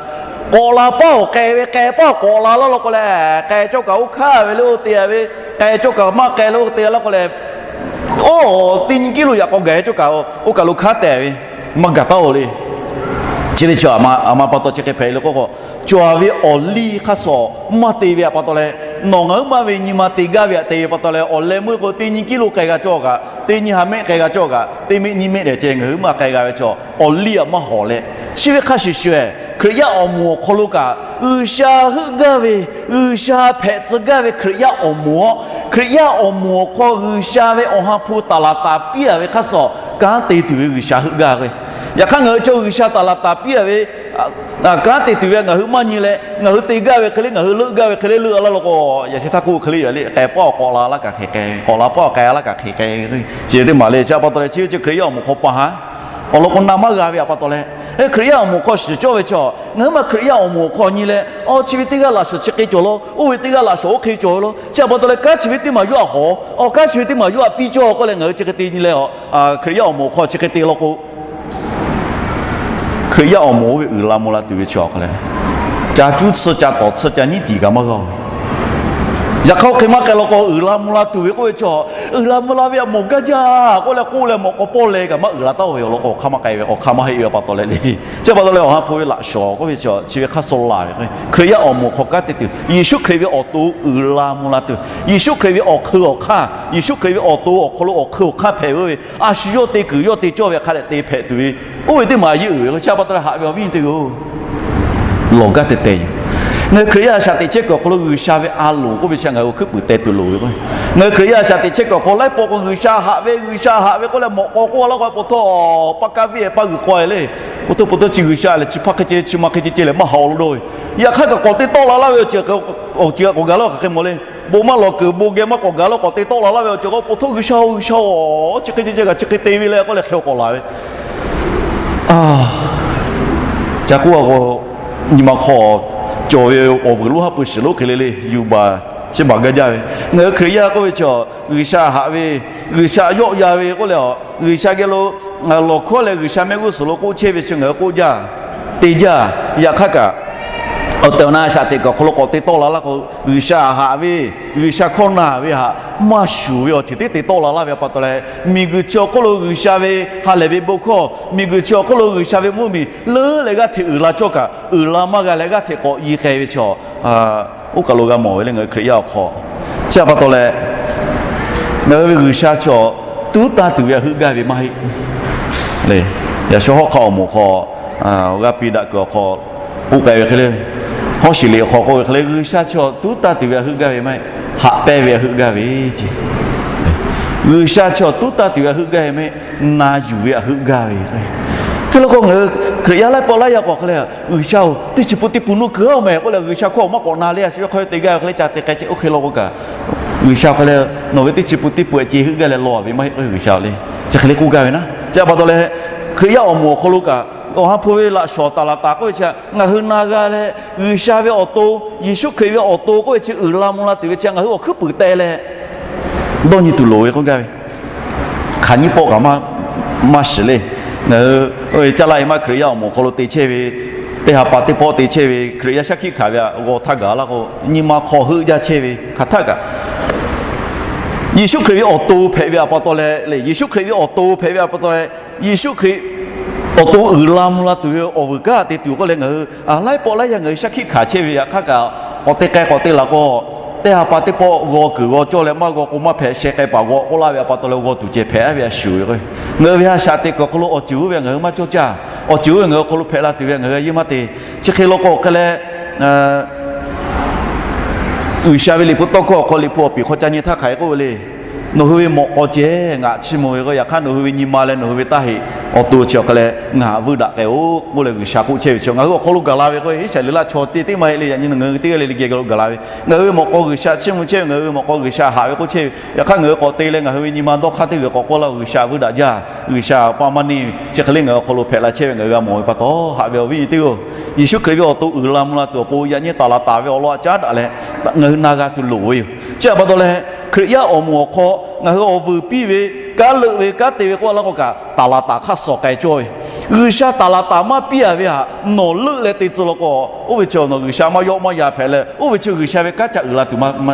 K'awꞈ la paˇ awˬ k'ai ve, k'ai paˇ k'awꞈ la laˇ law k'o lehˬ, k'ai cawˇ kaꞈ oˇ hkanˇ ve le, oˇ te ve, k'ai cawˇ kaꞈ maˇ k'ai le, oˇ te laˇ k'o lehˬ, oˇ teˇ nyi kiˉ lo yaꞈ k'aw gaˬ cawˇ kaꞈ oˇ kaˬ lo hkanˉ te ve maˇ gaˬ taˉ-oˬ le. Chi ve chi a ma pa taw chi hk'e hpehꞈ le k'oˆ k'o, cawˬ ve awˬ liˇ hk'aˇ suh maˇ te ve a pa taw leh, nawˬ ngaˬ huiˉ maˇ ve nyi ma te gaˇ ve aꞈ te ve pa taw leh, awˬ leh meuˇ k'o teˇ nyi kiˉ lo k'ai g'a cawˇ kaꞈ, teˇ nyi ha mehˆ k'ai g'a cawˇ kaꞈ, teˇ mehˆ nyiˇ mehˆ dehꞈ ceh ngaˬ huiˉ maˇ k'ai g'a ve chaw, awˬ liˇ aꞈ maˇ hawˍ leh, chi ve hk'a shuˍ shuˍ-ehˍ Hkriꞈ yaˇ awˬ moˍ awˬ hk'aw lo kaꞈ G'uiˬsha heuˆ gaˇ ve, G'uiˬsha hpehꞈ tcuh gaˇ ve Hkriꞈ yaˇ awˬ moˍ-aꞈ, Hkriꞈ yaˇ awˬ moˍ awˬ hk'aw G'uiˬsha ve Awˬ ha hpu taˍ laˍ taˍ piˇ-a ve hk'aˇ suh kanˉ te tuˬ ve G'uiˬsha heuˆ gaˇ ve. Yaꞈ hk'aˇ ngaˬ hui chaw G'uiˬsha taˍ laˍ taˍ piˇ-a ve kanˉ te tuˬ ve ngaˬ hui maˇ nyi leh, ngaˬ hui te gaˇ ve hk'e le, ngaˬ hui leuˆ gaˇ ve hk'e le leuˆ laˇ law k'o, yaꞈ sheh htaˇ k'oˆ hk'e le, yaꞈ le k'ai paˇ awˬ k'awꞈ la laˇ kaꞈ hk'e k'ai, k'awꞈ la paˇ awˬ k'ai laˇ kaꞈ hk'e k'ai. Chi teˇ maˬ le, chi a pa taw leh chi ve chi Hkriꞈ yaˇ awˬ moˍ hk'aw pa ha awˬ lawn k'o na maˇ g'a ve a pa taw leh, Hkriꞈ yaˇ awˬ moˍ hk'aw shiˍ cawˇ ve chaw, ngaˬ huiˉ maˇ Hkriꞈ yaˇ awˬ moˍ awˬ hk'aw nyi leh, aw, chi ve teˇ g'aˇ laꞈ shawnˍ chi hk'e cawˬ law, oˇ ve teˇ g'aˇ laꞈ shawnˍ oˇ hk'e cawˬ ve law, chi a pa taw leh kanˉ chi ve teˇ maˬ yawˇ htaꞈ hawˍ, aw, kanˉ chi ve teˇ maˬ yawˇ htaꞈ piˇ cawˇ k'oˆ leh ngaˬ hui chi hk'e te nyi leh, Hkriꞈ yaˇ awˬ moˍ awˬ hk'aw chi hk'e te law k'o, Hkriꞈ yaˇ awˬ moˍ oˇ ve uiˍ la mvuh la tuˬ ve chaw hk'aˬ lehˬ, ca cuˉ tsuhˇ ca tawˍ tsuhˇ ca nyiˉ tiˍ kaꞈ maˇ g'a-oˬ. Yaꞈ hk'aˇ oˇ hk'e maˇ k'ai law k'o, uiˍ la mvuh la tuˬ ve k'oˆ ve chaw, uiˍ la mvuh la ve a mawˬ gaˇ jaˇ k'oˆ leh k'oˆ leh mawꞈ k'aw pawˇ leh kaꞈ maˇ uiˍ la taˉ-oˬ ve awˬ lawn k'o, awˬ hk'aˇ maˇ k'ai ve, awˬ hk'aˇ maˇ heˆ ve a pa taw leh le. Chi pa taw leh Awˬ ha hpu ve laꞈ shawnˍ k'oˆ ve chaw chi ve hk'aˇ suh laˬ ve k'o, Hkriꞈ yaˇ awˬ moˍ hk'aw kanˉ te tuˬ, Yeˍsuˆ Hkriꞈ ve awˬ to uiˍ la mvuh la tuˬ, Yeˍsuˆ Hkriꞈ ve awˬ hk'eun awˬ hk'aˇ, Yeˍsuˆ Hkriꞈ ve awˬ to awˬ hk'aw lo awˬ hk'eun awˬ hk'aˇ hpehꞈ ve, a shu yawˇ te kuiˬ yawˇ te cawˇ ve hk'a dehꞈ te hpehꞈ tuˬ ve, oˇ ve teˇ maˬ yeˇ uiˍ ve k'o, chi a pa taw leh haꞈ ve awˬ viˉ nyi teˇ g'aˇ-oˬ, lawˬ gaˇ te teh yoˬ. Ngaˬ hui Hkriꞈ yaˇ a shaꞈ teꞈ chehˇ kuiˬ awˬ hk'aw lo G'uiˬsha ve a loˍ k'oˆ ve chi ngaˬ hui awˬ hkuiˉ puiˍ teh tuˬ loˍ ve k'o, ngaˬ hui Hkriꞈ yaˇ a shaꞈ teꞈ chehˇ kuiˬ awˬ hk'aw laiˉ pawˆ k'o G'uiˬsha haꞈ ve, G'uiˬsha haꞈ ve k'oˆ leh mawꞈ k'aw k'oˆ laˇ k'o, po htawˇ paˇ kaˇ viˉ paˇ g'uiˬ k'aw leh, po htawˇ po htawˇ chi G'uiˬsha lehˬ chi hpaˇ hk'e ceh chi ma hk'e ceh ceh leh maˇ haꞈ-oˬ lo doˬ ve. Yaꞈ hk'aˇ kaꞈ k'awꞈ te tawˆ la laˇ ve awˬ ceuˬ, awˬ ceuˬ k'awꞈ gaˬ laˇ hk'aˬ hk'e mawˬ le. Bon maˇ lawˬ kuiˬ bon geh maˇ k'awꞈ gaˬ laˇ k'awꞈ te tawˆ la laˇ ve awˬ ceuˬ k'o, po htawˇ G'uiˬsha-oˬ, G'uiˬsha-oˬ, chi hk'e ceh ceh kaꞈ chi hk'e te ve le k'oˆ leh hk'e k'awꞈ laˬ ve. Ca k'oˆ a k'o, nyi ma hk'aw cawˬ ve awˬ vuiˬ lonˉ haˉ pui shiˍ lonˉ hk'e le le yuˬ baˬ chi baˬ gaˇ jaˇ ve. Ngaˬ hui Hkriꞈ yaˇ k'oˆ ve chaw, G'uiˬsha haꞈ ve, G'uiˬsha yawˆ yan ve k'oˆ leh, G'uiˬsha geh lo lawˬ hkawˇ leh G'uiˬsha mehˆ g'uˇ suhˍ lo k'oˆ chehˇ ve chi ngaˬ hui k'oˆ jaˇ, te jaˇ. Yaꞈ hk'aˇ kaꞈ, awˬ tehˬ awˬ na a shaꞈ teꞈ kuiˬ awˬ hk'aw lo k'awꞈ te tawˆ la laˇ k'o, G'uiˬsha haꞈ ve, G'uiˬsha hkawˇ na ve htaꞈ maˇ shuˍ ve awˬ ceuˬ teˇ te tawˆ la laˇ ve a pa taw leh, miˬguiˬ chi awˬ hk'oˆ lo G'uiˬsha ve ha lehˬ ve bon hkawˇ, miˬguiˬ chi awˬ hk'oˆ lo G'uiˬsha ve mvuhˇmiˬ leuˉ leh g'aˇ hteꞈ uiˍ la cawˇ kaꞈ, uiˍ la maˇ g'a leh g'aˇ hteꞈ k'awꞈ i k'ai ve chaw, oˇ kaˬ lo g'a mawˬ ve le ngaˬ hui Hkriꞈ yaˇ awˬ hk'aw. Chi a pa taw leh, ngaˬ hui ve G'uiˬsha chaw tuˉ taˇ tuˬ ve a heuˆ gaˇ ve maˇ heˆ le. Yaꞈ shawˉ hawˉ hk'aw awˬ moˍ hk'aw, awˬ g'aˇ piˇ daꞈ kuiˬ awˬ hk'aw k'oˆ k'ai ve hk'e le, hawˉ shiˍ liꞈ awˬ hk'aw k'oˆ ve hk'e le, G'uiˬsha chaw tuˉ taˇ tuˬ ve a heuˆ gaˇ ve maˇ heˆ, haꞈ pehnˇ ve a heuˆ gaˇ ve ce. G'uiˬsha chaw tuˉ taˇ tuˬ ve a heuˆ gaˇ ve maˇ heˆ, na yuˬ ve a heuˆ gaˇ ve. Hk'e la k'o ngaˬ hui Hkriꞈ yaˇ laiˉ pawˆ laiˉ yaˇ k'awꞈ hk'e le, G'uiˬsha-oˬ, teˇ chi pun teˇ pun nuˇ keu-a maˇ heˆ k'oˆ leh G'uiˬsha hkawˇ maˇ k'awꞈ na le, a shu yawˇ hk'aˇ yawˇ te gaˇ ve hk'e le ca te k'ai ce oˇ hk'e law k'o kaꞈ, G'uiˬsha hk'e leh nawˬ ve teˇ chi pun teˇ pun ce heuˆ gaˇ leh law ve maˇ heˆ k'o, G'uiˬsha le. Chi hk'e le k'oˆ gaˇ ve naˉ. Chi pa taw leh, Hkriꞈ yaˇ awˬ moˍ awˬ hk'aw lo kaꞈ Awˬ ha hpu ve laꞈ shawnˍ taˍ laˍ taˍ k'oˆ ve chi, ngaˬ hui na g'a leh G'uiˬsha ve awˬ to, Yeˍsuˆ Hkriꞈ ve awˬ to k'oˆ ve chi uiˍ la mvuh la tuˬ ve chi ngaˬ hui awˬ hkuiˉ puiˍ teh leh dawˇ nyi tuˬ loˍ ve k'oˆ gaˇ ve. Hk'aˬ nyiˇ pawˆ kaꞈ maˇ shiˍ le. Ngaˬ hui Caˇ laˇ e maˇ Hkriꞈ yaˇ awˬ moˍ hk'aw lo te chehˇ ve, teˇ ha pa teˇ pawˆ te chehˇ ve Hkriꞈ yaˇ shaˉ hkiˆ hkanˍ ve htaꞈ g'aw htaˇ gaˬ laˇ k'o, nyi ma hk'aw heuˆ jaˇ chehˇ ve hk'aˬ htaˇ kaꞈ, Yeˍsuˆ Hkriꞈ ve awˬ to hpehꞈ ve pa taw leh le, Yeˍsuˆ Hkriꞈ ve awˬ to hpehꞈ ve pa taw leh, Yeˍsuˆ Hkriꞈ awˬ to uiˍ la mvuh la tuˬ ve awˬ vuiˬ kanˉ te tuˬ k'oˆ leh ngaˬ hui laiˉ pawˆ laiˉ yaˇ ngaˬ hui shaˉ hkiˆ hkanˍ chehˇ ve yaꞈ hk'aˇ kaꞈ, awˬ te k'ai k'awꞈ te laˬ k'o, teˇ ha pa teˇ pawˆ g'aw kuiˬ g'aw cawˇ leh maˇ g'aw k'o maˇ hpehꞈ, sheh k'ai paˍ g'aw k'oˆ laˇ ve pa taw leh g'aw tuˬ ceh hpehꞈ ve a shuˍ ve k'o, ngaˬ hui ve ha shaꞈ teꞈ kuiˬ awˬ hk'aw lo awˬ ceuˬ oˇ ve ngaˬ hui maˇ cawˇ caˇ. Awˬ ceuˬ oˇ ve ngaˬ hui awˬ hk'aw lo hpehꞈ la tuˬ ve ngaˬ hui a yeˇ maˇ te. Chi hk'e law k'o hk'e leh, G'uiˬsha ve liꞈ hpu tawˇ hkawˇ awˬ hk'aw liꞈ hpu awˬ piˍ hk'aw ca nyi htaˇ hk'aˬ hk'e k'oˆ ve le. Nawˬ hui ve mawꞈ k'aw ceh ngaˬ chiˇ mvuh ve k'o, yaꞈ hk'aˇ nawˬ hui ve nyi ma leh nawˬ hui ve taˇ heˆ. Awˬ to chi awˬ hk'e leh ngaˬ vuiˇ daꞈ k'ai-oˬ k'oˆ leh G'uiˬsha k'oˆ chehˇ ve chi ngaˬ hui awˬ hk'aw lo gaˬ la ve k'o, Iˉsaˍreˍlaˆ chaw teˇ teˇ maˇ heˆ le, yaꞈ nyi ngaˬ hui teˇ g'aˇ le le geh lo gaˬ la ve. Ngaˬ hui ve mawꞈ k'aw G'uiˬsha chiˇ mvuh chehˇ ve, ngaˬ hui ve mawꞈ k'aw G'uiˬsha haꞈ ve k'oˆ chehˇ ve. Yaꞈ hk'aˇ ngaˬ hui k'awꞈ te leh ngaˬ hui ve nyi ma dawˇ hk'aˇ teˇ g'uiˬ k'awꞈ k'oˆ laˇ-oˬ, G'uiˬsha vuiˇ daꞈ jaˇ. G'uiˬsha pa maˇ neˇ ve chi hk'e le ngaˬ hui awˬ hk'aw lo hpehꞈ la chehˇ ve ngaˬ hui g'a mawˬ ve pa taw, haꞈ ve awˬ viˉ nyi teˇ-oˬ, Yeˍsuˆ Hkriꞈ ve awˬ to uiˍ la mvuh la tuˬ awˬ pon yaꞈ nyi taˍ laˍ taˍ ve awˬ lawn a caˉ daꞈ leh ngaˬ hui na g'a tuˬ loˍ ve yoˬ. Chi pa taw leh, Hkriꞈ yaˇ awˬ moˍ awˬ hk'aw ngaˬ hui awˬ vuiˬ piˇ ve, kanˉ leuˆ ve, kanˉ te ve k'oˆ laˇ k'o kaꞈ, taˍ laˍ taˍ hk'aˇ suh k'ai cawˇ ve. G'uiˬsha taˍ laˍ taˍ maˇ piˇ-a ve htaꞈ nawˬ leuˆ leh te tcuh law k'o, oˇ ve chi nawˬ G'uiˬsha maˇ yawˆ maˇ yan hpehꞈ leh, oˇ ve chi G'uiˬsha ve kanˉ ca uiˍ la tuˬ,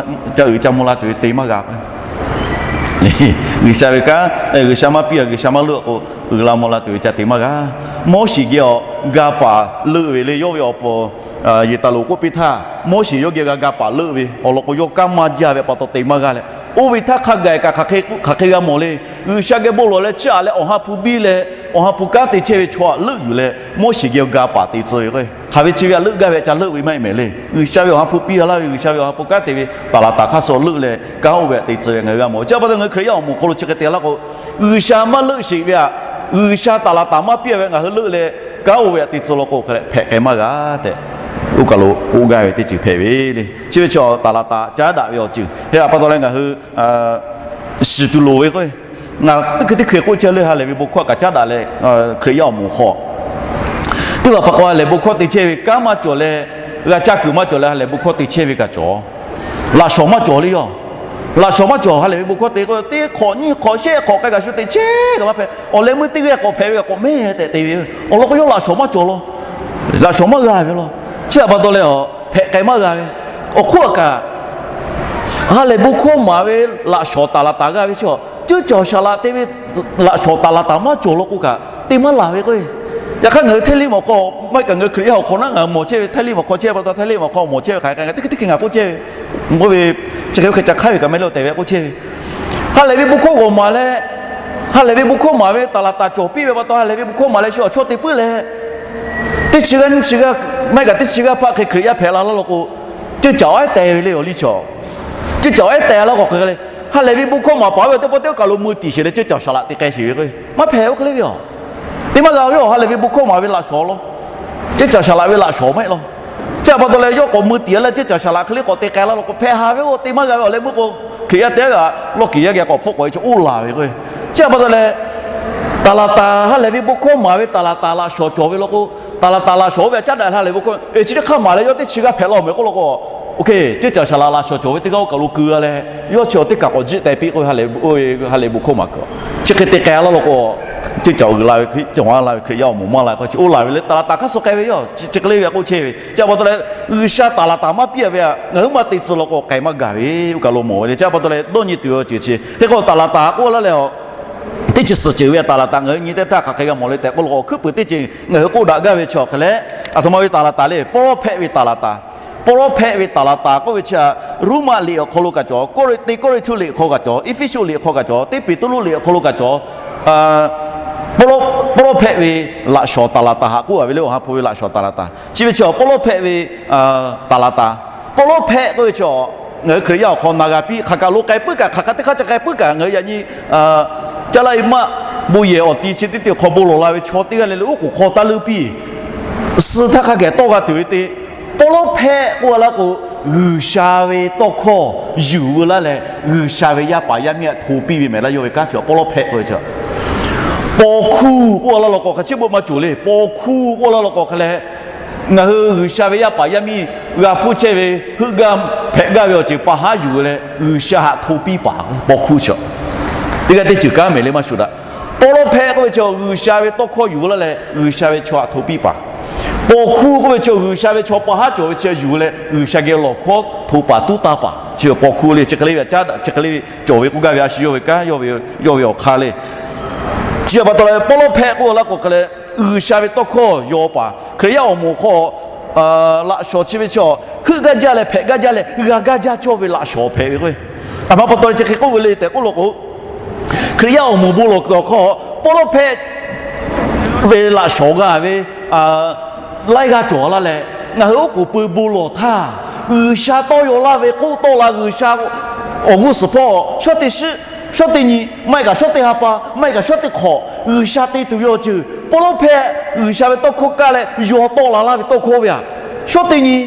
ca uiˍ ca mvuh la tuˬ ve te maˇ g'a. G'uiˬsha ve kanˉ, G'uiˬsha maˇ piˇ-a, G'uiˬsha maˇ leuˆ k'o, uiˍ la mvuh la tuˬ ve ca te maˇ g'a. Moˉseˍ geh awˬ ga paˍ leuˆ ve le, yawˇ ve awˬ pfuhˍ Yeˍtaˍloˍ k'oˆ piˇ htaˇ, Moˉseˍ yawˇ geh g'a ga paˍ leuˆ ve awˬ lawn k'o, yawˇ kanˉ maˇ jaˇ ve pa taw te maˇ g'a leh, oˇ ve htaˇ hk'a gaˬ kaꞈ hk'aˬ hk'e g'a mawˬ le. G'uiˬsha geh bon lawˬ leh chiˇ aꞈ leh Awˬ ha hpu biˇ leh, Awˬ ha hpu kanˉ te chehˇ ve chaw htaꞈ leuˆ yuˬ leh, Moˉseˍ geh awˬ ga paˍ te tcuh ve k'o, hk'aˬ ve chi ve htaꞈ leuˆ gaˇ ve ca leuˆ ve maˇ heˆ mehˍ le. G'uiˬsha ve Awˬ ha hpu piˇ-a laˇ ve, G'uiˬsha ve Awˬ ha hpu kanˉ te ve taˍ laˍ taˍ hk'aˇ suh leuˆ leh kanˉ oˇ ve htaꞈ te tcuh ve ngaˬ hui g'a mawˬ. Chi pa taw ngaˬ hui Hkriꞈ yaˇ awˬ moˍ hk'aw lo chi hk'e te laˇ k'o, G'uiˬsha maˇ leuˆ sheˍ ve htaꞈ, G'uiˬsha taˍ laˍ taˍ maˇ piˇ-a ve ngaˬ hui leuˆ leh kanˉ oˇ ve htaꞈ te tcuh law k'o, hk'e leh hpehꞈ k'ai maˇ g'a tehꞈ, oˇ kaˬ lo k'oˆ gaˇ ve teˇ ceuˬ hpehꞈ ve le. Chi ve chi taˍ laˍ taˍ caˉ daꞈ ve awˬ ceuˬ hpehꞈ pa taw leh ngaˬ hui shiˍ tuˬ loˍ ve k'o, ngaˬ teˇ hkui teˇ hkui k'oˆ chehˇ leh ha lehˬ ve bon hkawˇ kaꞈ caˉ daꞈ leh, Hkriꞈ yaˇ awˬ moˍ hk'aw teˇ hpaˍ pa k'o ha lehˬ bon hkawˇ te chehˇ ve kanˉ maˇ cawˬ leh, g'a caˇ kuiˬ maˇ cawˬ leh ha lehˬ bon hkawˇ te chehˇ ve kaꞈ cawˬ. Laꞈ shawnˍ maˇ cawˬ le yoˬ. Laꞈ shawnˍ maˇ cawˬ ha lehˬ ve bon hkawˇ te k'o, teˇ hk'awꞈ nyiˇ hk'awꞈ shehˆ hk'awꞈ k'ai kaꞈ shu te chehˇ kaꞈ maˇ hpehꞈ. Awˬ leh meuˇ teˇ g'aˇ k'awꞈ hpehꞈ ve kaꞈ k'awꞈ mehˉ tehꞈ te ve awˬ lawn k'o, yawˇ laꞈ shawnˍ maˇ cawˬ law. Laꞈ shawnˍ maˇ g'a ve law. Chi htaꞈ pa taw leh a hpehꞈ k'ai maˇ g'a ve. Awˬ hk'oˆ a kaꞈ ha lehˬ bon hkawˇ maˍ ve laꞈ shawnˍ taˍ laˍ taˍ g'a ve chi, ceuˇ caˬ shaˍ laꞈ te ve laꞈ shawnˍ taˍ laˍ taˍ maˇ cawˬ law k'o kaꞈ te maˇ laˬ ve k'o, yaꞈ hk'aˇ ngaˬ hui Htaiˇ liˇ mawˬ hk'aw maˇ heˆ kaꞈ ngaˬ hui Hkriꞈ yaˇ awˬ hk'awꞈ nawˉ ngaˬ hui mawˬ chehˇ ve, Htaiˇ liˇ mawˬ hk'aw chehˇ pa taw Htaiˇ liˇ mawˬ hk'aw mawˬ chehˇ ve hk'aˬ hk'e ngaˬ teˇ hkui teˇ hkui ngaˬ k'oˆ chehˇ ve, oˇ ve chi hk'e hk'e ca hk'aiˉ ve kaꞈ mehˆ leh tehꞈ ve k'oˆ chehˇ ve. Ha lehˬ ve bon hkawˇ g'awˬ maˍ leh, ha lehˬ ve bon hkawˇ maˍ ve taˍ laˍ taˍ cawˬ piˇ ve pa taw ha lehˬ ve bon hkawˇ maˍ leh shu awˬ chawˇ te puiˉ leh, teˇ chi g'aˇ nyiˇ chi g'aˇ maˇ heˆ kaꞈ teˇ chi g'aˇ hpaˆ hk'e Hkriꞈ yaˇ hpehꞈ la laˇ law k'o, ceuˇ caˬ awˬ ehˉ teh ve le awˬ liˇ chaw. Ceuˇ caˬ awˬ ehˉ teh laˇ k'o hk'e le, ha lehˬ ve bon hkawˇ maˍ paˍ ve teˇ pawˆ teˇ kaˬ lo mui tiˍ sheˍ leh ceuˇ caˬ shaˍ laꞈ te k'ai sheˍ ve k'o, maˇ hpehꞈ oˇ hk'e le ve a. Te maˇ g'a ve a, ha lehˬ ve bon hkawˇ maˍ ve laꞈ shawnˍ law. Ceuˇ caˬ shaˍ laꞈ ve laꞈ shawnˍ maˇ heˆ law. Chi htaꞈ pa taw leh yawˇ k'awꞈ mui tiˍ leh ceuˇ caˬ shaˍ laꞈ hk'e le k'awꞈ te k'ai laˇ law k'o, hpehꞈ ha ve oˇ te maˇ g'a ve awˬ leh meuˇ k'o, Hkriꞈ yaˇ teˇ g'aˇ kaꞈ lawˇ kiˍ yaˇ geh k'awꞈ hpfuhˆ k'awꞈ e chaw oˇ laˬ ve k'o. Chi htaꞈ pa taw leh, taˍ laˍ taˍ ha lehˬ ve bon hkawˇ maˍ ve taˍ laˍ taˍ laꞈ shawnˍ cawˬ ve law k'o, taˍ laˍ taˍ laꞈ shawnˍ oˇ ve a caˉ daꞈ ha lehˬ ve k'o, eˬ chi teˇ hk'aˇ maˍ leh yawˇ teˇ chi g'aˇ hpehꞈ la mehˍ k'oˆ law k'o, oˇ hk'e ceuˇ caˬ shaˍ laꞈ laꞈ shawnˍ cawˬ ve teˇ g'aˇ oˇ kaˬ lo keu g'a leh, yawˇ chi awˬ teˇ kaˬ k'awꞈ jiˆ teh piˇ k'o, ha lehˬ bon hkawˇ maˍ kuiˬ chi hk'e te k'ai laˇ law k'o, ceuˇ caˬ uiˍ la ve Hkriꞈ yaˇ awˬ moˍ maˇ la ve, Hkriꞈ yaˇ awˬ moˍ maˇ la k'o chi oˇ laˬ ve le, taˍ laˍ taˍ hk'aˇ suh k'ai ve yoˬ. Chi hk'e le ve k'oˆ chehˇ ve. Chi htaꞈ pa taw leh, G'uiˬsha taˍ laˍ taˍ maˇ piˇ-a ve htaꞈ ngaˬ hui maˇ te tcuh law k'o k'ai maˇ gaˬ ve oˇ kaˬ lo mawˬ ve le. Chi htaꞈ pa taw leh dawˇ nyi tuˬ ve awˬ ceuˬ chi hk'e k'o taˍ laˍ taˍ k'oˆ laˇ leh a, teˇ chi suhˍ ceuˬ ve taˍ laˍ taˍ ngaˬ hui nyi teˇ htaˇ hk'aˬ hk'e g'a mawˬ le tehꞈ k'oˆ law k'o, hkuiˉ puiˍ teˇ ceuˬ ngaˬ hui k'oˆ daꞈ gaˇ ve chi awˬ hk'e leh, aˬ htoꞈ ma ve taˍ laˍ taˍ le, pawˇ lawˇ hpehˆ ve taˍ laˍ taˍ. Pawˇ lawˇ hpehˆ ve taˍ laˍ taˍ k'oˆ ve chi, Roˉmaꞈ liꞈ awˬ hk'aw lo kaꞈ cawˬ, Kawˇrenˍhtuˆ liꞈ hk'aw kaꞈ cawˬ, Eˇfeˇsuꞈ liꞈ hk'aw kaꞈ cawˬ, teˇ Peˍtruˆ liꞈ awˬ hk'aw lo kaꞈ cawˬ. Pawˇ lawˇ hpehˆ ve laꞈ shawnˍ taˍ laˍ taˍ htaꞈ k'oˆ a ve le, Awˬ ha hpu ve laꞈ shawnˍ taˍ laˍ taˍ. Chi ve chi pawˇ lawˇ hpehˆ ve taˍ laˍ taˍ. Pawˇ lawˇ hpehˆ k'oˆ ve chi, ngaˬ hui Hkriꞈ yaˇ awˬ hk'aw na g'a piˇ, hk'aˬ kaꞈ lo k'ai puiˉ kaꞈ, hk'aˬ kaꞈ teˇ hk'aˇ ca k'ai puiˉ kaꞈ, ngaˬ hui yaꞈ nyi Caˇ laˇ e maˆ bon yehˬ awˬ ti chi teˇ teˇ hk'aw bon lawˬ la ve chaw teˇ g'aˇ le le oˉ k'oˍ hk'aw taˇ leuˇ piˇ. Suh htaˇ hk'a geh tawˇ g'a tuˬ ve te, pawˇ lawˇ hpehˆ k'oˆ a laˇ k'o, G'uiˬsha ve tawˇ hkawˇ yuˬ veu laˇ leh, G'uiˬsha ve yaˇ paˍ yaˇ miˇ aꞈ hto piˇ ve mehˍ laˇ. Yawˇ ve kanˉ chi paw lawˇ hpehˆ k'oˆ ve chi, paw hkuˇ k'oˆ laˇ law k'o, hk'aˬ chi beuꞈ maˇ cawˬ le. Paw hkuˇ k'oˆ laˇ law k'o hk'aˬ leh, ngaˬ hui G'uiˬsha ve yaˇ paˍ yaˇ miˇ g'a hpuˇ chehˇ ve, heuˆ gaˇ hpehꞈ gaˇ ve awˬ ceuˬ pa haˉ yuˬ leh G'uiˬsha haꞈ hto piˇ paˍ paw hkuˇ chi. Teˇ g'aˇ teˇ ceuˬ kanˉ mehˍ le maˇ shuˍ daꞈ. Paw lawˇ hpehˆ k'oˆ ve chi G'uiˬsha ve tawˇ hkawˇ yuˬ laˇ leh G'uiˬsha ve chaw haꞈ hto piˇ paˍ. Paw hkuˇ k'oˆ ve chi G'uiˬsha ve chaw pa haˉ cawˬ ve chi yuˬ leh G'uiˬsha geh lawˬ hkawˇ hto paˍ tuˉ taˇ paˍ chi paw hkuˇ le. Chi hk'e le ve aꞈ caˉ daꞈ, chi hk'e le ve cawˬ ve k'oˆ gaˇ ve a shu yawˇ ve kanˉ, yawˇ ve awˬ hk'aˇ le. Chi a pa taw leh paw lawˇ hpehˆ k'oˆ laˇ k'o hk'aˬ leh, G'uiˬsha ve tawˇ hkawˇ yaw paˍ Hkriꞈ yaˇ awˬ moˍ hk'aw laꞈ shawnˍ chi ve chi heuˆ gaˇ jaˇ leh hpehꞈ gaˇ jaˇ leh g'a gaˇ jaˇ cawˇ ve laꞈ shawnˍ hpehꞈ ve k'o, a ma pa taw leh chi hk'e k'oˆ ve le tehꞈ k'oˆ law k'o, Hkriꞈ yaˇ awˬ moˍ bon lawˬ kuiˬ awˬ hk'aw paw lawˇ hpehˆ ve laꞈ shawnˍ g'a ve laiˉ g'aˇ cawˬ laˇ leh, ngaˬ hui oˉ k'oˍ pui bon lawˬ htaˇ, G'uiˬsha tawˇ yaw laˇ ve k'oˆ tawˆ la. G'uiˬsha awˬ g'uˇ suhˍ hpawˇ shawˉ teˇ shiˉ, shawˉ teˇ nyi, maˇ heˆ kaꞈ shawˉ teˇ ha pa, maˇ heˆ kaꞈ shawˉ teˇ hk'awꞈ G'uiˬsha te tuˬ ve awˬ ceuˬ paw lawˇ hpehˆ G'uiˬsha ve tawˇ hkawˇ kaˇ leh yaw tawˆ la laˇ ve tawˇ hkawˇ ve aꞈ, shawˉ teˇ nyi,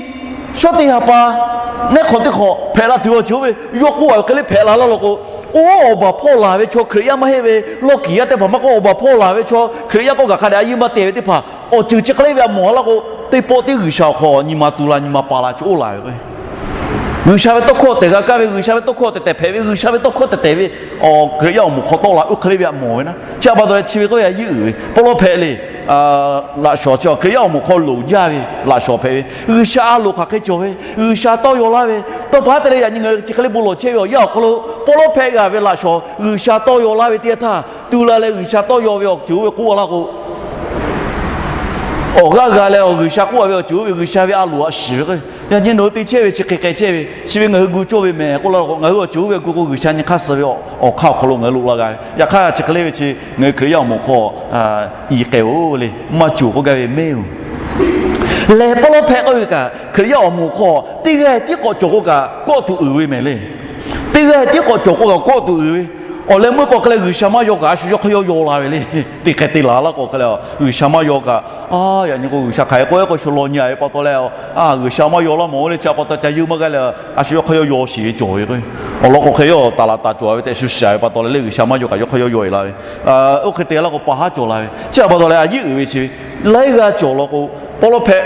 shawˉ teˇ ha pa, neˉ hk'awꞈ teˇ hk'awꞈ hpehꞈ la tuˬ ve awˬ ceuˬ oˇ ve yawˇ k'oˆ a ve hk'e le hpehꞈ la laˇ law k'o, oˇ awˬ baˬ hpawˇ laˬ ve chaw Hkriꞈ yaˇ maˇ heˆ ve, lawˇ kiˬ yaˇ teˇ hpaˍ maˇ k'oˆ, awˬ baˬ hpawˇ laˬ ve chaw Hkriꞈ yaˇ k'oˆ kaꞈ hk'a dehꞈ a yeˇ maˇ te ve teˇ hpaˍ awˬ ceuˬ chi hk'e le ve aꞈ mawˬ laˇ k'o, teˇ pawˆ tiˉ G'uiˬsha awˬ hk'aw nyi ma tu la nyi ma pa la chi oˇ la ve k'o, G'uiˬsha ve tawˇ hkawˇ tehꞈ g'a kaˇ ve, G'uiˬsha ve tawˇ hkawˇ tehꞈ tehꞈ hpehꞈ ve, G'uiˬsha ve tawˇ hkawˇ tehꞈ tehꞈ ve, Hkriꞈ yaˇ awˬ moˍ hk'aw tawˆ la oˇ hk'e le ve aꞈ mawˬ ve naˉ. Chi a pa taw leh chi ve k'oˆ ve a yeˇ uiˍ ve paw lawˇ hpehˆ le. Laꞈ shawnˍ chi Hkriꞈ yaˇ awˬ moˍ hk'aw loˍ jaˇ ve laꞈ shawnˍ hpehꞈ ve, G'uiˬsha a loˍ hk'aˬ hk'e cawˬ ve, G'uiˬsha tawˇ yaw laˇ ve, tawˇ pa haˉ te leh yaꞈ nyi ngaˬ hui chi hk'e le bon lawˬ chehˇ ve awˬ yanˇ awˬ hk'aw lo paw lawˇ hpehˆ g'a ve laꞈ shawnˍ G'uiˬsha tawˇ yaw laˇ ve teˇ yanˇ htaˇ tu la leh G'uiˬsha tawˇ yaw ve awˬ ceuˬ oˇ ve k'oˆ laˇ k'o, awˬ g'aˇ g'a leh awˬ G'uiˬsha k'oˆ a ve awˬ ceuˬ oˇ ve G'uiˬsha ve a loˍ aꞈ shiˍ ve k'o, yaꞈ nyi nawˬ hui te chehˇ ve chi hk'e k'ai chehˇ ve chi ve ngaˬ hui gu cawˇ ve mehˍ k'oˆ laˇ k'o, ngaˬ hui awˬ ceuˬ oˇ ve gu k'o G'uiˬsha nyi hk'aˇ suh ve awˬ hk'aˇ awˬ hk'aw lo ngaˬ hui loꞈ la g'a ve. Yaꞈ hk'aˇ chi hk'e le ve chi ngaˬ hui Hkriꞈ yaˇ awˬ moˍ hk'aw iˍ k'ai-oˬ le, maˇ cawˬ k'oˆ gaˇ ve mehˇ-oˬ. Lehˬ paw lawˇ hpehˆ k'oˆ ve kaꞈ Hkriꞈ yaˇ awˬ moˍ hk'aw teˇ g'aˇ tiˉ k'awꞈ cawˬ k'oˆ kaꞈ kawˆ tuˬ uiˍ ve mehˍ le. Teˇ g'aˇ tiˉ k'awꞈ cawˬ k'oˆ kaꞈ kawˆ tuˬ uiˍ ve, awˬ leh meuˇ k'o hk'e leh G'uiˬsha maˇ yaw kaꞈ a shu yawˇ hk'aˇ yawˇ yaw la ve le. Teˇ hk'e te laˬ laˇ k'o hk'e leh G'uiˬsha maˇ yaw kaꞈ, a yaꞈ nyi k'o G'uiˬsha hk'aˬ hk'e k'oˆ k'o shu law nyi a ve pa taw leh, a G'uiˬsha maˇ yaw laˇ mawˬ le. Chi a pa taw ca yeuˇ maˇ g'aˇ leh a shu yawˇ hk'aˇ yawˇ yaw shiˍ ve cawˬ ve k'o, awˬ lawn k'o hk'e yawˇ taˍ laˍ taˍ cawˬ ve tehꞈ shu shiˍ a ve pa taw leh le G'uiˬsha maˇ yaw kaꞈ yawˇ hk'aˇ yawˇ yaw e la ve, oˇ hk'e te laˇ k'o pa haˉ cawˬ la ve. Chi a pa taw leh a yeˇ uiˍ ve chi ve laiˉ g'aˇ cawˬ law k'o, paw lawˇ hpehˆ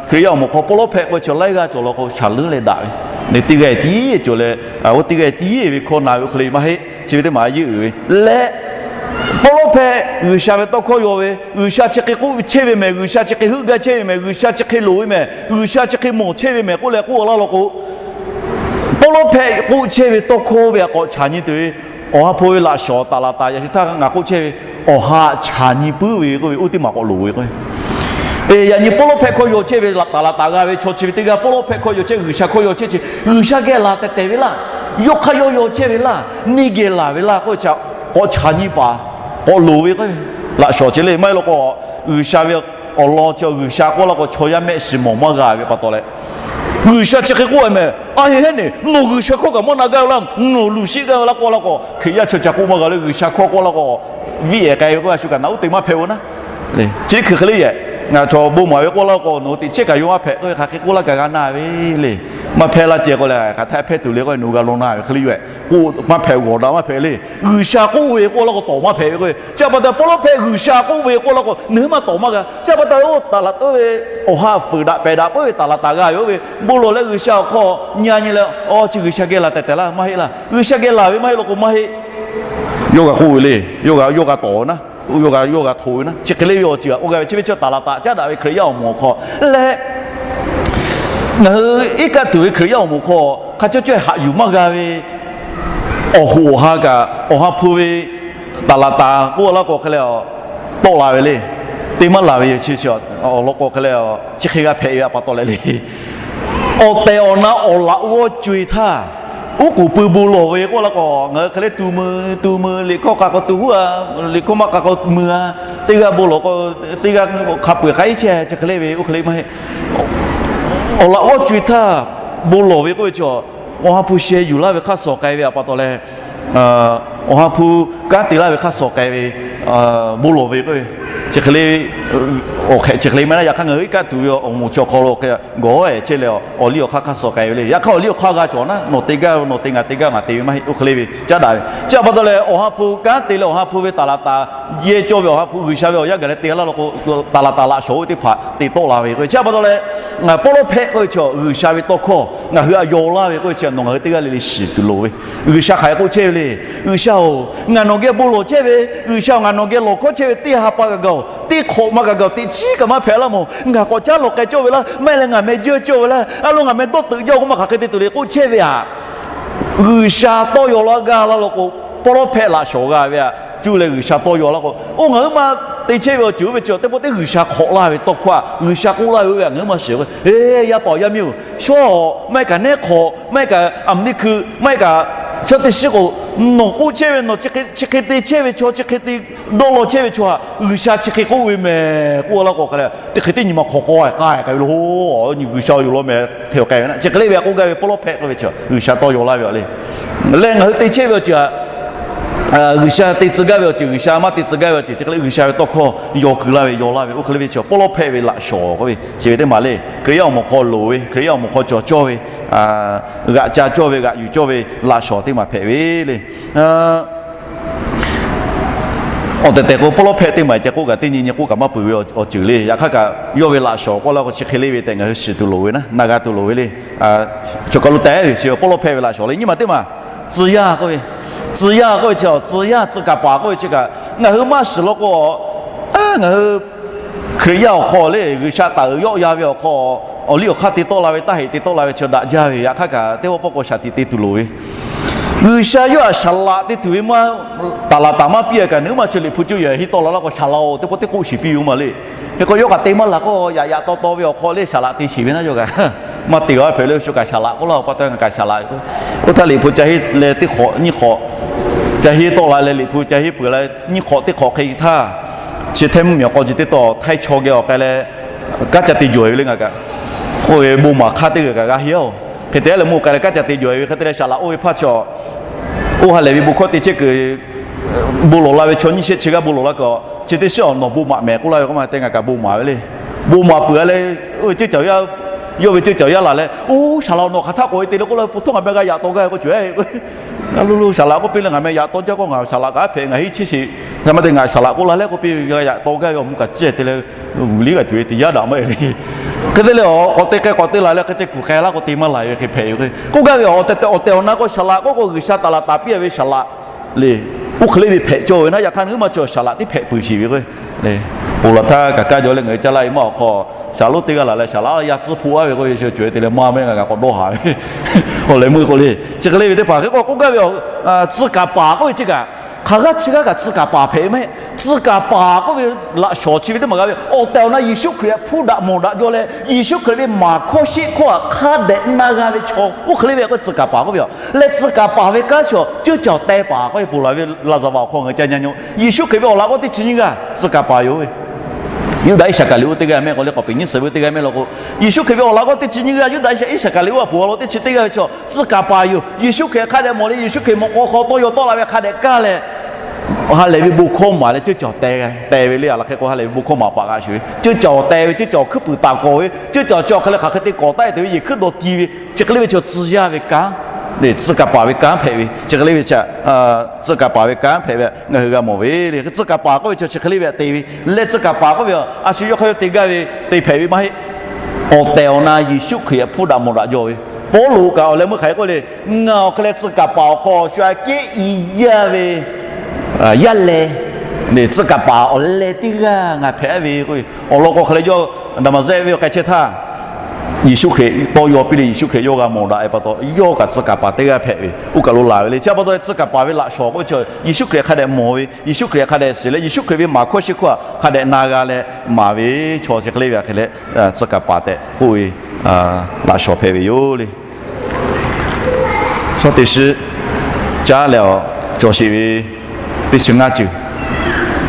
Hkriꞈ yaˇ awˬ moˍ hk'aw paw lawˇ hpehˆ k'oˆ ve chi laiˉ g'aˇ cawˬ law k'o shaˍ leuˉ leh daꞈ ve, teˇ g'aˇ tiˉ cawˬ leh, oˇ teˇ g'aˇ tiˉ ve hkawˇ na ve oˇ hk'e le maˇ heˆ. Chi ve teˇ maˬ a yeˇ uiˍ ve leh, paw lawˇ hpehˆ G'uiˬsha ve tawˇ hkawˇ yaw ve, G'uiˬsha chi hk'e k'oˆ ve chehˇ ve mehˍ, G'uiˬsha chi hk'e heuˆ gaˇ chehˇ ve mehˍ, G'uiˬsha chi hk'e loˍ ve mehˍ, G'uiˬsha chi hk'e mawˬ chehˇ ve mehˍ k'oˆ leh k'oˆ laˇ law k'o, paw lawˇ hpehˆ k'oˆ chehˇ ve tawˇ hkawˇ ve aꞈ k'awꞈ chaꞈ nyi tuˬ ve, awˬ ha hpu ve laꞈ shawnˍ taˍ laˍ taˍ yaꞈ shu htaˇ ngaˬ k'oˆ chehˇ ve, awˬ ha chaꞈ nyi puiˉ ve k'oˆ ve oˇ teˇ maˬ k'awꞈ loˍ ve k'o, yaꞈ nyi paw lawˇ hpehˆ hkawˇ yaw chehˇ ve taˍ laˍ taˍ g'a ve chaw chi ve teˇ g'aˇ paw lawˇ hpehˆ hkawˇ yaw chehˇ, G'uiˬsha hkawˇ yaw chehˇ chi, G'uiˬsha geh laˬ tehˬ tehˬ ve laˇ, yawˇ hk'aˇ yawˇ yaw chehˇ ve laˇ, neˇ geh laˬ ve laˇ k'oˆ ve chi, k'awꞈ chaꞈ nyi paˍ k'awꞈ loˍ ve k'o, laꞈ shawnˍ chi le maˇ heˆ law k'o, G'uiˬsha ve awˬ lawn chi G'uiˬsha k'oˆ laˇ k'o chaw yaˇ mehˆ shiˍ mawˬ maˇ g'a ve pa taw leh, G'uiˬsha chi hk'e k'oˆ ve mehˍ, a heˆ heˉ neˬ nawˬ G'uiˬsha hkawˇ kaꞈ maˇ na gaˇ ve laˇ, nawˬ luˬ shiˆ gaˇ ve laˇ k'oˆ laˇ k'o, Hkriꞈ yaˇ chi ca k'oˆ maˇ g'a le. G'uiˬsha hkawˇ k'oˆ laˇ k'o, viˉ ehˍ k'ai ve k'o a shu kaꞈ naꞈ uˉ te maˇ hpehꞈ-oˬ naˉ. Chi hk'e hk'e le yehˬ, ngaˬ chaw bon maˍ ve k'oˆ laˇ k'o nawˬ hui teꞈ chehˇ kaꞈ yawˇ maˇ hpehꞈ k'oˆ ve hk'aˬ hk'e k'oˆ laˇ kaꞈ g'a na ve le. Maˇ hpehꞈ laˇ ceh k'o leh hk'aˬ htaˇ hpehꞈ tuˬ le k'o nawˬ hui g'a law na ve hk'e le yoˬ. K'o maˇ hpehꞈ g'awˬ daꞈ maˇ hpehꞈ le. G'uiˬsha k'oˆ ve k'oˆ laˇ k'o tawˍ maˇ hpehꞈ ve k'o, chi a pa taw paw lawˇ hpehˆ G'uiˬsha k'oˆ ve k'oˆ laˇ k'o nawˬ hui maˇ tawˍ maˇ g'a. Chi a pa taw oˇ taˍ laˍ taˍ ve awˬ ha fuiˍ daꞈ pehˬ daꞈ puiˉ ve taˍ laˍ taˍ g'a ve oˇ ve bon lawˬ leh G'uiˬsha awˬ hk'aw nyi a nyi leh, a chi G'uiˬsha geh laˬ tehˬ tehˬ laˇ maˇ heˆ laˇ. G'uiˬsha geh laˬ ve maˇ heˆ law k'o maˇ heˆ. Yawˇ g'a k'oˆ ve le, yawˇ g'a yawˇ g'a tawˍ ve naˉ, yawˇ g'a yawˇ g'a hto ve naˉ. Chi hk'e le ve awˬ ceuˬ aꞈ k'oˆ g'a ve chi ve chi taˍ laˍ taˍ caˉ daꞈ ve Hkriꞈ yaˇ awˬ moˍ awˬ hk'aw leh, ngaˬ hui iˉ kaˆ tuˬ ve Hkriꞈ yaˇ awˬ moˍ hk'aw hk'a caw caw haꞈ yuˬ maˇ g'a ve awˬ hoꞈ awˬ ha kaꞈ awˬ ha hpu ve taˍ laˍ taˍ k'oˆ laˇ k'o hk'e leh tawˆ la ve le. Te maˇ laˬ ve yoˬ. Chi chi awˬ lawn k'o hk'e leh chi hk'e g'a hpehꞈ ve a pa taw leh le. Awˬ tehˬ awˬ na awˬ laꞈ g'awˇ co-e htaˇ, uˉ k'oˍ pui bon lawˬ ve k'oˆ laˇ k'o, ngaˬ hui hk'e le tu mui tu mui liꞈ hkawˇ k'a k'o tu huˉ a, liꞈ hkawˇ maˇ k'a k'o mui a, teˇ g'aˇ bon lawˬ k'o teˇ g'aˇ hk'a peu-eˬ k'ai chehˇ. Chi hk'e le ve oˇ hk'e le maˇ heˆ. Awˬ laꞈ g'awˇ co-e htaˇ bon lawˬ ve k'oˆ ve chi, awˬ ha hpu sheh yuˬ laˇ ve hk'aˇ suh k'ai ve a pa taw leh, awˬ ha hpu kanˉ te laˇ ve hk'aˇ suh k'ai ve bon lawˬ ve k'oˆ ve, chi hk'e le awˬ hk'ehꞈ chi hk'e le maˇ heˆ. Yaꞈ hk'aˇ ngaˬ hui iˉ kaˆ tuˬ ve awˬ moˍ chi awˬ hk'aw lo k'o, gawˬ hawˉ ehˍ chehˇ leh awˬ liˇ awˬ hk'aˇ hk'aˇ suh k'ai ve le. Yaꞈ hk'aˇ awˬ liˇ awˬ hk'aˇ g'a cawˬ naˉ, nawˬ te gaˇ ve, nawˬ te ngaˬ te gaˇ, ngaˬ te ve maˇ heˆ. Oˇ hk'e le ve caˉ daꞈ ve. Chi htaꞈ pa taw leh Awˬ ha hpu kanˉ te leh Awˬ ha hpu ve taˍ laˍ taˍ yehˇ cawˇ ve Awˬ ha hpu G'uiˬsha ve awˬ yanˇ gaˬ leh te laˇ law k'o, taˍ laˍ taˍ laꞈ shawˍ oˇ ve teˇ hpaˍ te tawˆ la ve k'o, chi htaꞈ pa taw leh Pawˇluˆ hpehꞈ k'oˆ ve chaw G'uiˬsha ve tawˇ hkawˇ ngaˬ hui htaꞈ yaw laˇ ve k'oˆ ve chi nawˬ ngaˬ hui teˇ g'aˇ le le shiˍ tuˬ loˍ ve. G'uiˬsha hk'aˬ hk'e k'oˆ chehˇ ve le. G'uiˬsha-oˬ, ngaˬ nawˬ geh bon lawˬ chehˇ ve, G'uiˬsha-oˬ, ngaˬ nawˬ geh lawˬ hkawˇ chehˇ ve teˇ ha pa kaꞈ gaˬ-oˬ, teˇ hk'awꞈ ma kaꞈ gaˬ-oˬ, teꞈ chiˉ kaꞈ maˇ hpehꞈ laˇ mawˬ. Ngaˬ k'awꞈ caˉ lawˬ k'ai cawˇ ve laˇ, maˇ heˆ leh ngaˬ meh jeuˇ cawˇ ve laˇ, a lo ngaˬ meh dawˇ teuꞈ jaˇ k'o maˇ hk'aˬ hk'e te tuˬ le k'oˆ chehˇ ve htaꞈ G'uiˬsha tawˇ yaw laˇ gaˇ laˇ law k'o, Pawˇluˆ hpehꞈ laꞈ shawˍ g'a ve htaꞈ cuˇ leh G'uiˬsha tawˇ yaw laˇ k'o, oˇ ngaˬ huiˉ ma te chehˇ ve awˬ ceuˬ oˇ ve chi teˇ pawˆ teˇ G'uiˬsha hk'awꞈ laˇ ve tawˇ hkawˇ htaꞈ G'uiˬsha k'oˆ laˇ ve oˇ ve htaꞈ ngaˬ huiˉ ma shiˍ k'o, Eˬ, yaˇ paˍ yaˇ miˇ-oˬ, shawˉ hawꞈ maˇ heˆ kaꞈ nehˉ hk'awꞈ maˇ heˆ kaꞈ aˬ miˉ hkui maˇ heˆ kaꞈ shaˉ teˇ shiˉ k'o, nawˬ k'oˆ chehˇ ve nawˬ chi hk'e te chehˇ ve chaw, chi hk'e te dawˇ law chehˇ ve chaw htaꞈ G'uiˬsha chi hk'e k'oˆ ve mehˍ k'oˆ laˇ k'o, hk'a le teˇ hk'e teˇ nyi ma hk'aw k'aw k'ai k'ai ve lo, G'uiˬsha yuˬ law mehˍ hk'e k'ai ve na. Chi hk'e le ve k'oˆ gaˇ ve Pawˇluˆ hpehꞈ k'oˆ ve chi G'uiˬsha tawˇ yaw laˇ ve le. Leh ngaˬ hui te chehˇ ve awˬ ceuˬ htaꞈ G'uiˬsha te tcuh gaˇ ve awˬ ceuˬ, G'uiˬsha maˇ te tcuh gaˇ ve awˬ ceuˬ, chi hk'e le G'uiˬsha ve tawˇ hkawˇ yaw kuiˬ laˇ ve, yaw laˇ ve, oˇ hk'e le ve chi Pawˇluˆ hpehꞈ ve laꞈ shawˍ k'oˆ ve chi ve teˇ maˬ le. Hkriꞈ yaˇ awˬ moˍ hk'aw loˍ ve, Hkriꞈ yaˇ awˬ moˍ hk'aw cawˬ cawˇ ve, g'aꞈ ca cawˇ ve, g'aꞈ yuˬ cawˇ ve laꞈ shawˍ teˇ maˬ hpehꞈ ve le. Awˬ tehˬ tehˬ k'o, Pawˇluˆ hpehꞈ teˇ maˬ ceh k'oˆ kaꞈ teˇ nyi nyi k'oˆ kaꞈ maˇ peuˬ ve awˬ ceuˬ le. Yaꞈ hk'aˇ kaꞈ yawˇ ve laꞈ shawˍ k'oˆ laˇ k'o, chi hk'e le ve tehꞈ ngaˬ hui shiˍ tuˬ loˍ ve na, na g'a tuˬ loˍ ve le. Chaw kaˬ lo tehꞈ ve chi Pawˇluˆ hpehꞈ ve laꞈ shawˍ le. Nyi ma teˇ maˬ, tcuh yaˇ k'oˆ ve, tcuh yaˇ k'oˆ ve chi, tcuh yaˇ tcuh kaˍ paˍ k'oˆ ve chi kaꞈ ngaˬ hui maˇ shiˍ law k'o, ngaˬ hui Hkriꞈ yaˇ awˬ hk'aw le, G'uiˬsha taˍ uiˍ yawˆ ya ve awˬ hk'aw, awˬ liˇ awˬ hk'aˇ te tawˆ la ve, taˇ heꞈ te tawˆ la ve chi daꞈ jaˇ ve. Yaꞈ hk'aˇ kaꞈ teˇ pawˆ pawˆ k'o shaˍ tiꞈ te tuˬ loˍ ve. G'uiˬsha yawˇ htaꞈ saˍ laꞈ te tuˬ ve maˇ taˍ laˍ taˍ maˇ piˇ kaꞈ, nawˬ hui maˇ chi liꞈ hpu cuˇ yehˬ henˇ tawˆ la laˇ k'o, saˍ laꞈ-oˬ, teˇ pawˆ teˇ k'oˆ shiˍ piˇ ve maˇ le. Hk'e k'o yawˇ kaꞈ te maˇ laˬ k'o, yaꞈ yaꞈ taw taw ve awˬ hk'aw le saˍ laꞈ te shiˍ ve na yawˇ kaꞈ maˇ te g'a hpehꞈ le. Shu kaꞈ saˍ laꞈ k'oˆ laˇ, pa taw ngaˬ kaꞈ saˍ laꞈ k'o, oˇ htaˇ liꞈ hpu ca henˇ leh teˇ hk'awꞈ nyiˇ hk'awꞈ ca henˇ tawˆ la leh, liꞈ hpu ca henˇ peuˬ la nyiˇ hk'awꞈ teˇ hk'awꞈ hk'e htaˇ, chi htehˇ mvuhˇmiˬ awˬ k'aw ji teˇ taw htaiˇ chaw geh awˬ k'ai leh, kanˉ ca te jawˬ ve le. Ngaˬ kaꞈ oˇ ve bon maˍ hk'aˇ teˇ g'aˇ kaꞈ g'a henˇ-oˬ. Hk'e te leh mvuhˇ k'ai leh kanˉ ca te jawˬ ve hk'e te leh saˍ laꞈ oˇ ve hpaˇ chaw, oˇ ha lehˬ ve bon hkawˇ te chehˇ kuiˬ bon lawˬ la ve chaw nyiˇ shehˆ chi g'aˇ bon lawˬ la kaꞈ, chi teˇ shiˉ awˬ nawˬ bon maꞈ mehˍ k'oˆ laˇ ve k'o maˇ te, ngaˬ kaꞈ bon maˍ ve le. Bon maˍ peuˬ a leh, oˇ ve ceuˇ caˬ yaˇ, yawˇ ve ceuˇ caˬ yaˇ laˬ leh, oˇ saˍ laꞈ-oˬ, nawˬ hk'aˬ htaˇ k'awꞈ e te le k'oˆ laˇ ve, po htawˇ ngaˬ meh g'a yaꞈ taw gaˇ ve k'oˆ cawˬ. Oˇ lo saˍ laꞈ k'oˆ piˇ leh, ngaˬ meh yaꞈ taw jaˇ k'o, ngaˬ saˍ laꞈ kaꞈ a hpehꞈ ngaˬ henˇ chehˇ sheˍ. Hk'e maˇ te ngaˬ saˍ laꞈ k'oˆ la leh k'oˆ piˇ ve, g'a yaꞈ taw gaˇ ve awˬ mvuh kaꞈ ciˇ te leh, vuˬ liˉ g'a cawˬ ve te yaˇ daꞈ maˇ e le. Hk'e te leh awˬ k'awꞈ te k'ai k'awꞈ te laˬ leh hk'e te kuˬ k'ai laˇ k'o te maˇ laˬ ve hk'e hpehꞈ ve k'o, k'oˆ gaˇ ve awˬ tehˬ tehˬ awˬ tehˬ awˬ na k'o saˍ laꞈ k'oˆ k'o G'uiˬsha taˍ laꞈ taˍ piˇ ve saˍ laꞈ le. Oˇ hk'e le ve hpehꞈ cawˇ ve na. Yaꞈ hk'aˇ ngaˬ hui maˇ cawˬ saˍ laꞈ tiˉ hpehꞈ peuˬ sheˍ ve k'o, ponˬ laˬ htaˇ kaꞈ kaˇ jaw leh ngaˬ hui caˇ laˇ ve maˇ awˬ hk'aw, saˍ laꞈ lonˉ teˇ g'aˇ laˬ leh saˍ laꞈ yaˇ tcuhˉ hpoˆ aˉ ve k'oˆ ve chi cawˬ ve te leh maˇ meh ngaˬ kaꞈ k'awꞈ dawˇ haˍ ve. Awˬ lehˬ meuˇ k'o le, chi hk'e le ve teˇ hpaˍ hk'e k'o k'oˆ gaˇ ve awˬ, tcuh kaˍ paˍ k'oˆ ve chi kaꞈ, hk'aˬ g'aˇ chi g'aˇ kaꞈ tcuh kaˍ paˍ hpehꞈ ve maˇ heˆ. Tcuh kaˍ paˍ k'oˆ ve laꞈ shawˍ chi ve teˇ maˬ g'a ve awˬ tehˬ awˬ na Yeˍsuˆ Hkriꞈ htaꞈ hpuˇ daꞈ mawˬ daꞈ jaw leh, Yeˍsuˆ Hkriꞈ ve maˍ hkawˇ sheˆ hkawˇ htaꞈ hk'a dehꞈ na g'a ve chaw, oˇ hk'e le ve k'o tcuh kaˍ paˍ k'oˆ ve yoˬ. Leh tcuh kaˍ paˍ ve kanˉ chaw ceuˇ caˬ awˬ teh paˍ k'oˆ ve ponˬ laˬ ve laˍzaˍvaˍ awˬ hk'aw ngaˬ hui ca nyi nyi-oˬ. Yeˍsuˆ Hkriꞈ ve awˬ laꞈ k'oˆ teˇ chi nyiˇ g'aˇ tcuh kaˍ paˍ yoˬ ve. Yuˇdaꞈ Iˉsaˍkaˍriˍoˆ teˇ g'aˇ mehˆ k'o leh, k'awꞈ peꞈ nyiˇ suhˍ ve teˇ g'aˇ mehˆ law k'o, Yeˍsuˆ Hkriꞈ ve awˬ laꞈ k'oˆ teˇ chi nyiˇ g'aˇ Yuˇdaꞈ Iˉsaˍkaˍriˍoˆ a poˬ a law teˇ chi teˇ g'aˇ ve chaw tcuh kaˍ paˍ yoˬ. Yeˍsuˆ Hkriꞈ hk'a dehꞈ mawˬ leh Yeˍsuˆ Hkriꞈ mawꞈ k'aw hk'aw tawˇ yaw tawˆ la ve hk'a dehꞈ kaˇ leh, ha lehˬ ve bon hkawˇ maˍ leh ceuˇ caˬ awˬ teh teh ve le. A laˬ hk'e k'o ha lehˬ ve bon hkawˇ maˍ paˍ g'a shuˍ ve, ceuˇ caˬ awˬ teh ve, ceuˇ caˬ awˬ hkuiˉ puiˍ taˍ kawˍ ve, ceuˇ caˬ chi awˬ hk'e le hk'aˬ hk'e te kawˍ taˆ e te ve yehˬ hkuiˉ dawˬ ti ve, chi hk'e le ve chaw tcuh yaˇ ve kanˉ, tcuh kaˍ paˍ ve kanˉ hpehꞈ ve, chi hk'e le ve chaw tcuh kaˍ paˍ ve kanˉ hpehꞈ ve ngaˬ hui g'a mawˬ ve le. Tcuh kaˍ paˍ k'oˆ ve chaw chi hk'e le ve htaꞈ te ve leh, tcuh kaˍ paˍ k'oˆ ve a shu yawˇ hk'aˇ yawˇ te gaˇ ve te hpehꞈ ve maˇ heˆ. Awˬ tehˬ awˬ na Yeˍsuˆ Hkriꞈ htaꞈ hpuˇ daꞈ mawˬ daꞈ jaw ve. Pawˇluꞈ kaꞈ awˬ leh meuˇ hk'aˬ hk'e k'oˆ le, ngaˬ awˬ hk'e leh tcuh kaˍ paˍ awˬ hk'aw shu aꞈ kehˉ i jaˇ ve yaˇ leh, tcuh kaˍ paˍ awˬ leh teˇ g'aˇ ngaˬ hpehꞈ ve k'o, awˬ lawn k'o hk'e leh yawˇ Daˍmaˍzehˆ venˇ k'ai chehˇ htaˇ, Yeˍsuˆ Hkriꞈ tawˇ yaw piˇ leh Yeˍsuˆ Hkriꞈ yawˇ g'a mawˬ daꞈ ve pa taw, yawˇ kaꞈ tcuh kaˍ paˍ teˇ g'aˇ hpehꞈ ve, oˇ kaˬ lo laˬ ve le. Chi pa taw leh tcuh kaˍ paˍ ve laꞈ shawˍ k'oˆ ve chaw Yeˍsuˆ Hkriꞈ hk'a dehꞈ mawˬ ve, Yeˍsuˆ Hkriꞈ hk'a dehꞈ shiˍ leh Yeˍsuˆ Hkriꞈ ve maˍ hkawˇ sheˆ hkawˇ htaꞈ hk'a dehꞈ na g'a leh maˍ ve chaw chi hk'e le ve hk'e leh, tcuh kaˍ paˍ tehꞈ k'oˆ ve laꞈ shawˍ hpehꞈ ve yoˬ le. Chaw teˇ shiˉ caˉ leh awˬ cawˬ sheˍ ve teˇ chi ngaˇ ceuˬ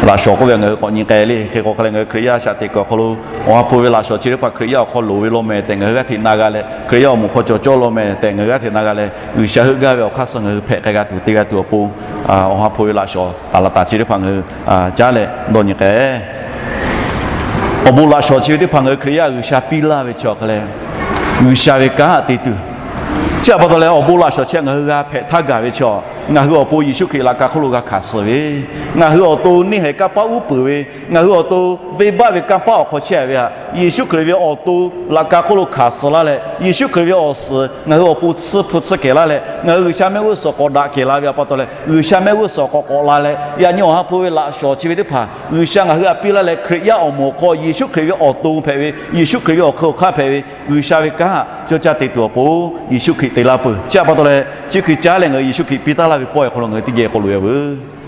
laꞈ shawˍ k'oˆ ve ngaˬ hui k'awꞈ nyi k'ai le. Hk'e k'o hk'a leh ngaˬ hui Hkriꞈ yaˇ shaꞈ teꞈ kuiˬ awˬ hk'aw lo Awˬ ha hpu ve laꞈ shawˍ chi teˇ hpaˍ Hkriꞈ yaˇ awˬ hk'aw loˍ ve law mehˍ tehꞈ ngaˬ hui g'aˇ hteꞈ na g'a leh, Hkriꞈ yaˇ awˬ moˍ hk'aw cawˬ cawˇ law mehˍ tehꞈ ngaˬ hui g'aˇ hteꞈ na g'a leh, G'uiˬsha heuˆ gaˇ ve awˬ hk'aˇ suh ngaˬ hui hpehꞈ k'ai g'a tuˬ te g'a tuˬ awˬ pon, Awˬ ha hpu ve laꞈ shawˍ taˍ laꞈ taˍ chi teˇ hpaˍ ngaˬ hui caˉ leh dawˇ nyi k'ai Awˬ bon laꞈ shawˍ chi ve teˇ hpaˍ ngaˬ hui Hkriꞈ yaˇ G'uiˬsha piˇ laˇ ve chi awˬ hk'aˬ lehˬ, G'uiˬsha ve kanˉ htaꞈ te tuˬ. Chi htaꞈ pa taw leh awˬ bon laꞈ shawˍ chi ngaˬ hui g'a hpehꞈ htaˇ gaˬ ve chi, ngaˬ hui awˬ pon Yeˍsuˆ Hkriꞈ laꞈ ka hk'oˆ lo g'a hkanˍ suh ve, ngaˬ hui awˬ to neˇ haiˬ kanˇ paˆ uˉ peunˍ ve, ngaˬ hui awˬ to venˇbaˆ ve kanˇ paˆ awˬ hk'aw chehˇ ve htaꞈ Yeˍsuˆ Hkriꞈ ve awˬ to laꞈ ka hk'oˆ lo hkanˍ suh laˇ leh, Yeˍsuˆ Hkriꞈ ve awˬ suhˍ ngaˬ hui awˬ pon tsuhˇ hpu tsuhˇ kehˬ laˇ leh, ngaˬ hui G'uiˬsha mehˆ g'uˇ suhˍ k'awꞈ daꞈ kehˬ la ve htaꞈ pa taw leh, G'uiˬsha mehˆ g'uˇ suhˍ k'awꞈ k'awꞈ la leh, yaꞈ nyi awˬ ha hpu ve laꞈ shawˍ chi ve teˇ hpaˍ G'uiˬsha ngaˬ hui htaꞈ piˇ laˇ leh, Hkriꞈ yaˇ awˬ moˍ awˬ hk'aw Yeˍsuˆ Hkriꞈ ve awˬ to hpehꞈ ve, Yeˍsuˆ Hkriꞈ ve awˬ hk'eun awˬ hk'aˇ hpehꞈ ve G'uiˬsha ve kanˉ htaꞈ cawˇ caˇ te tuˬ awˬ pon Yeˍsuˆ Hkriꞈ te laˇ peuˬ. Chi htaꞈ pa taw leh, chi hkui caˉ leh ngaˬ hui Yeˍsuˆ Hkriꞈ piˇ taˉ laˇ ve pawehˇ awˬ hk'aw lo ngaˬ hui teˇ geh k'awꞈ loꞈ e veuˬ.